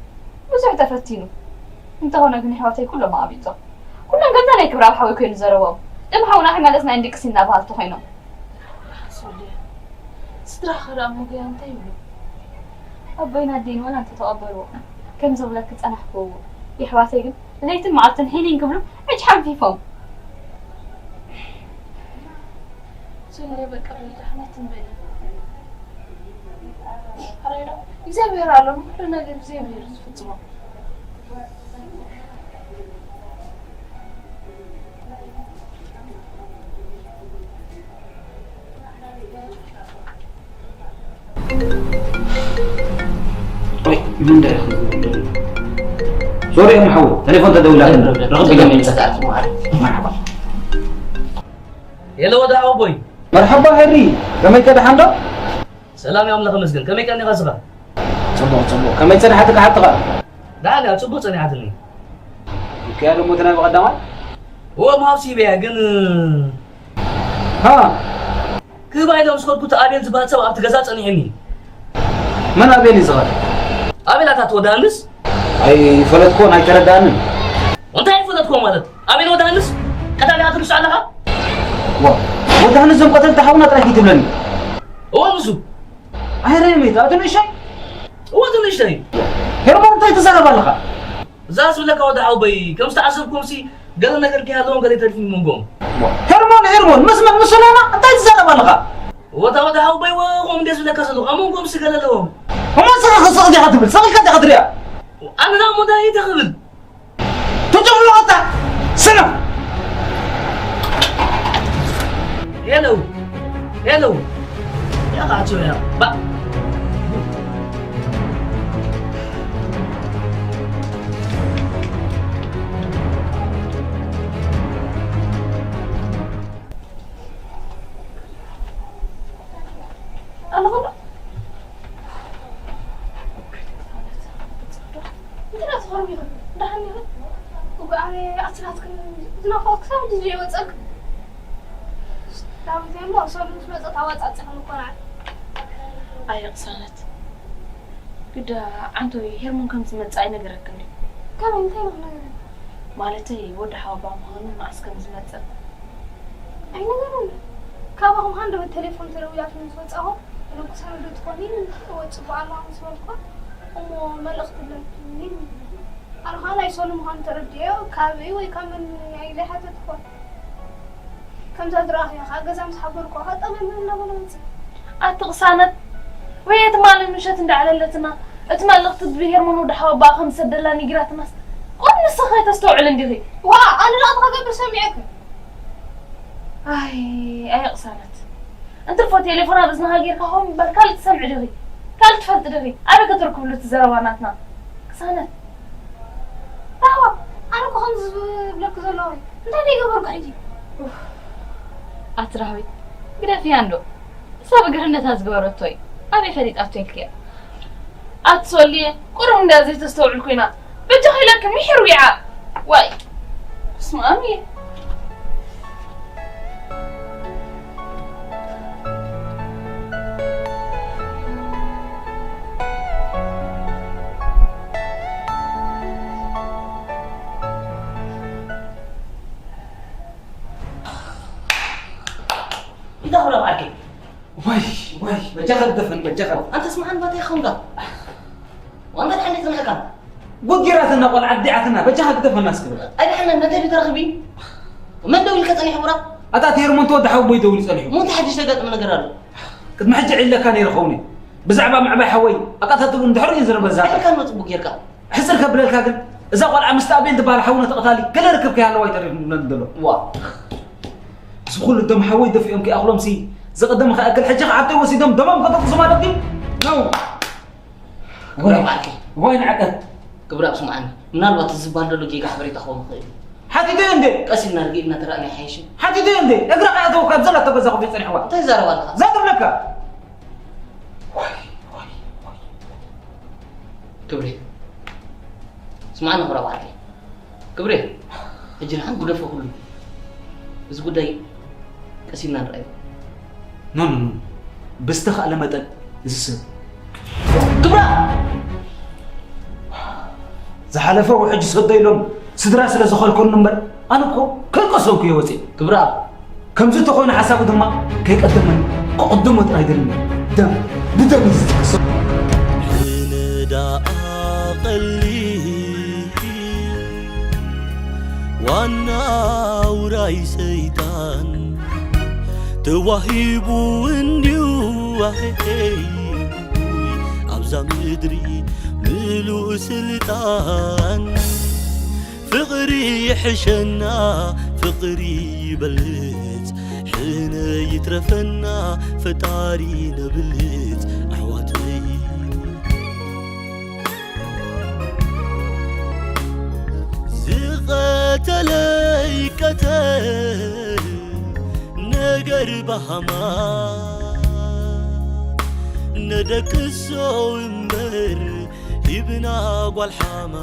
ብዙሕ ተፈቲኑ። እንተኾነ ግን ኣሕዋተይ ኩሎም ኣቕቢጾም። ኩሎም ከምዛ ናይ ክብረኣብ ሓወይ ኮይኑ ዘረቦም። ደም ሓውና ከይመለስና ኢና ድቅስ ኢልና በሃልቲ ኮይኖም። ሶልየ፣ ስድራኺ ደኣ እሞ እንታይ ይብሉ? ኣቦይን ኣደይን ወላ እንተተቐበልዎ፣ ከም ዘብለኪ ጸናሕክዎ። የሕዋተይ ግን ለይትን መዓልትን ሒን ሒን ክብሉ ሕጂ ሓንፊፎም። ሶልየ፣ በቃ በል፣ ደሓና ትንበል። ኣረ፣ እግዚኣብሔር ኣሎ፣ ንኩሉ ነገር እግዚኣብሔር ዝፍጽሞ። ወይ፣ ምን እንዳይሆን? ዞር እዮም ሓው፣ ቴሌፎን ተደውላ። ረኸብ ረኸብ መርሓባ። የለ ወደ ኣቦይ። መርሓባ ሄሪ፣ ከመይ ከ ደሓን ዶ? ሰላም እዩ ኣምላኽ ይመስገን። ከመይ ቀኒኻ ስኻ? ጽቡቕ፣ ጽቡቕ። ከመይ ጸኒሓትካ ሓትኻ? ደሓን እያ፣ ጽቡቕ ጸኒሓትኒ። እንከያ ደሞ እቲ ናይ ብቐዳማይ? እዎ፣ ምሃብ ሲበያ ግን፣ ሃ? ክህባ ኢለ ምስ ከድኩ እቲ ኣቤል ዝበሃል ሰብ ኣብቲ ገዛ ጸኒሑኒ። መን ኣቤል እዩ ዝኸድ? ኣቤል ኣታ እቲ ወዲ ሃንስ? ኣይፈለጥኩዎን ኣይተረዳእንን። እንታይ ኣይፈለጥኩዎ ማለት? ኣቤል ወዲ ሃንስ? ቀታሊ ኢኻ ትርሱ ኣለኻ? ዋ፣ ወዲ ሃንስ ዞም ቀተልቲ ሓውና ጥራይ ከይትብለኒ። እዎ፣ ንሱ። ኣይ ረሜት፣ ኣቶ ንእሽተይ? እዎ፣ እቲ ንእሽተይ። ሄርሞን፣ እንታይ ትዛረብ ኣለኻ? እዛ ዝብለካ ወዲ ሓውበይ፣ ከም ዝተዓዘብኩምሲ ገለ ነገር ከይሃለዎም ገለ ተሪፉ መንጎም። ሄርሞን፣ ሄርሞን፣ ምስ መን? ምስ ሶሎና? እንታይ ትዛረብ ኣለኻ? ወታ ወዲ ሓውበይ፣ ወ-፣ ከምኡ እንደ ዝብለካ ዘለኹ፣ ኣብ መንጎምሲ ገለ ኣለዎም። እሞ ስቕ፣ ስቕ ዲኻ ትብል? ስቕ ኢልካ ዲኻ ትሪኣ? ኣነ ደኣ እሞ እንታይ ኢተ ክብል? ትጭፍልቐታ ስነ። ሄሎ፣ ሄሎ። ያኻ ኣትዮ ያ። ባ-፣ ኣለኹ ዶ? እንታይ ደኣ ትኾርም ኢኹም? ደሓን ኢኹም? እኮ ኣነ ኣስላትክን ዝናፈቕኩ ክሳብ ሕጂ ዘይወጸልኩ። ዳዊት እሞ ሰሉስ መጸት ኣዋጻጺኹም እኮ ንዓይ። ኣየ ቅሳነት። ግዳ ዓንቶይ ሄርሞን ከም ዝመጽእ ኣይነገረክን ድዩ? ከመይ እንታይ ኢሉ ክነግረኒ? ማለተይ ወዲ ሓወባ ምዃኑ መዓስ ከም ዝመጽእ። ኣይነገረኒ። ካባኹም ሃንደበት ቴሌፎን ተደዊላትኒ ምስ ወጻኹ፣ ንጉሳነ ዶ ትኾኒ? እወ፣ ጽቡቕ ኣለኹ ምስ በልኩ፣ እሞ መልእኽቲ ኣለኒ። ኣነ ኸኣ ናይ ሶሊ ምዃኑ ተረዲኤ፣ ካበይ ወይ ካብ መን ኢለ ኣይሓተትኩን። ከምዛ ዝረኣኽዮ ኸኣ ገዛ ምስ ሓበርኩ ኸኣ ጠመመ እናበለ መጺኡ። ኣቲ ቅሳነት፣ ወይ ትማሊ ምሸት እንዳዕለለትና፣ እቲ መልእኽቲ ብሄርሞን ወዲ ሓወባኣ ከም ዝሰደላ ነጊራትናስ፣ ቁሩብ ንስኺ ከይተስተውዕሊ እንዲኺ? ዋእ፣ ኣነ ደኣ እንታይ ክገብር ሰሚዐኪ? ኣይ፣ ኣየ ቅሳነት። እንትርፎ ቴሌፎን ኣብ እዝንኻ ጌርካ ኾን እምበር ካልእ ትሰምዒ ዲኺ? ካልእ ትፈልጢ ዲኺ? ኣበይ ከተርክብሉ እቲ ዘረባ ናትና? ቅሳነት። ራህዋ፣ ኣነ እኮ ከምዚ ዝብለኪ ዘለኹ እየ። እንታይ ደኣ ይገበርኩ ሕጂ? ኡፍ፣ ኣቲ ራህዊት፣ ግደፍያ እንዶ። እሳ ብግርህነታ ዝገበረቶ እዩ። ኣበይ ፈሊጣቶ ኢልክያ? ኣቲ ሶልየ፣ ቁሩብ እንድያ ዘይተስተውዕል ኮይና። በጃኺ ኢለኪ ምሒር ዊዓ። ዋይ። ስማሚ። እንታይ ኹላ በዓልከይ? ወይ፣ ወይ፣ በጃኻ ግደፈን፣ በጃኻ። ኣንተ ስምዓኒ፣ ባታ ይኸውን ዶ? ዋንታ ድሓን ጸንሐካ? ጎጊራትና ቆልዓ ኣዲዓትና፣ በጃኻ ግደፈና እስኪ በቃ። ኣይ ድሓን ነተ ቢት ረኽቢ? መን ደው ኢልካ ጸኒሑ ብራ? ኣታ እቲ ሄርሞን ተወዲ ሓወቦይ ደው ኢሉ ጸኒሑ። እሞ እንታይ ሓድሽ ዘጋጠመ ነገር ኣሎ? ቅድሚ ሕጂ ዒለካ ነይረ ኸውን። ብዛዕባ ምዕባይ ሓወይ ኣቃታትሉ እንድሕር እዩ ዝነበዛ። ኣይ፣ ካልእ ጽቡቅ ጌርካ። ሕጽር ከብለልካ ግን፣ እዛ ቆልዓ ምስቲ ኣቤል ዝበሃል ሓውና ተቐታሊ ገለ ርክብ ከይሃለዋ እዩ ተሪፉ ንብለኒ ዘሎ። ዋ። እዚ ኩሉ ደም ሓወይ ደፊኦም ከይኣኽሎምሲ፣ ዝቐደመ ከኣክል ሕጂ ከዓብተይ ወሲዶም ደሞም ከጠጥሱ ማለት ድዩ? ነው። ክብረ በዓልኪ። ወይ ንዓቀት። ክብረ ስምዓኒ። ምናልባት እዚ ዝበሃል ዘሎ ጌጋ ሓበሬታ ክኸውን ይኽእል እዩ። ሓቲተዮ እንዴ? ቀስ ኢልና ርግእ ኢልና ተራእና ይሓይሽ። ሓቲተዮ እንዴ? እግራ ከይኣተወካ ኣብ ዘላቶ ገዛ ኮፍ ጸኒሕዋ። እንታይ ትዛረብ ኣለኻ? ዘትብለካ። ክብሪ። ስምዓኒ ክብረ በዓልኪ። ክብሬ፣ ሕጂ ንሓን ጉደፎ ኩሉ። እዚ ጉዳይ ቀሲልና ንርኣዮ። ኖ ኖ ኖ፣ ብዝተኻእለ መጠን እዚ ሰብ ክብራ! ዝሓለፈ ውሕጅ ሰዶ ኢሎም ስድራ ስለ ዝኸልከሉ እምበር፣ ኣነ እኮ ከይቀሰንኩ እየ ወፂአ። ክብራ! ከምዚ እንተኾይኑ ሓሳቡ ድማ ከይቀደመኒ፣ ክቕድሞ ጥራይ ደልኒ። ደም ብደም እዩ ዝትክሶ። ሕነ ደኣ ቀሊል ዋና ውራይ ሰይጣን ተዋሂቡ እንድዩ፣ ኣሄይ፣ ኣብዛ ምድሪ ምሉእ ስልጣን። ፍቕሪ ይሕሸና፣ ፍቕሪ ይበልጽ፣ ሕነ ይትረፈና፣ ፈጣሪ ነብልጽ ኣሕዋተይ። ዝቐተለ ይቀተል፣ ነገር ባሃማ ነደቅሶ እምበር ሂብና ጓል ሓማ።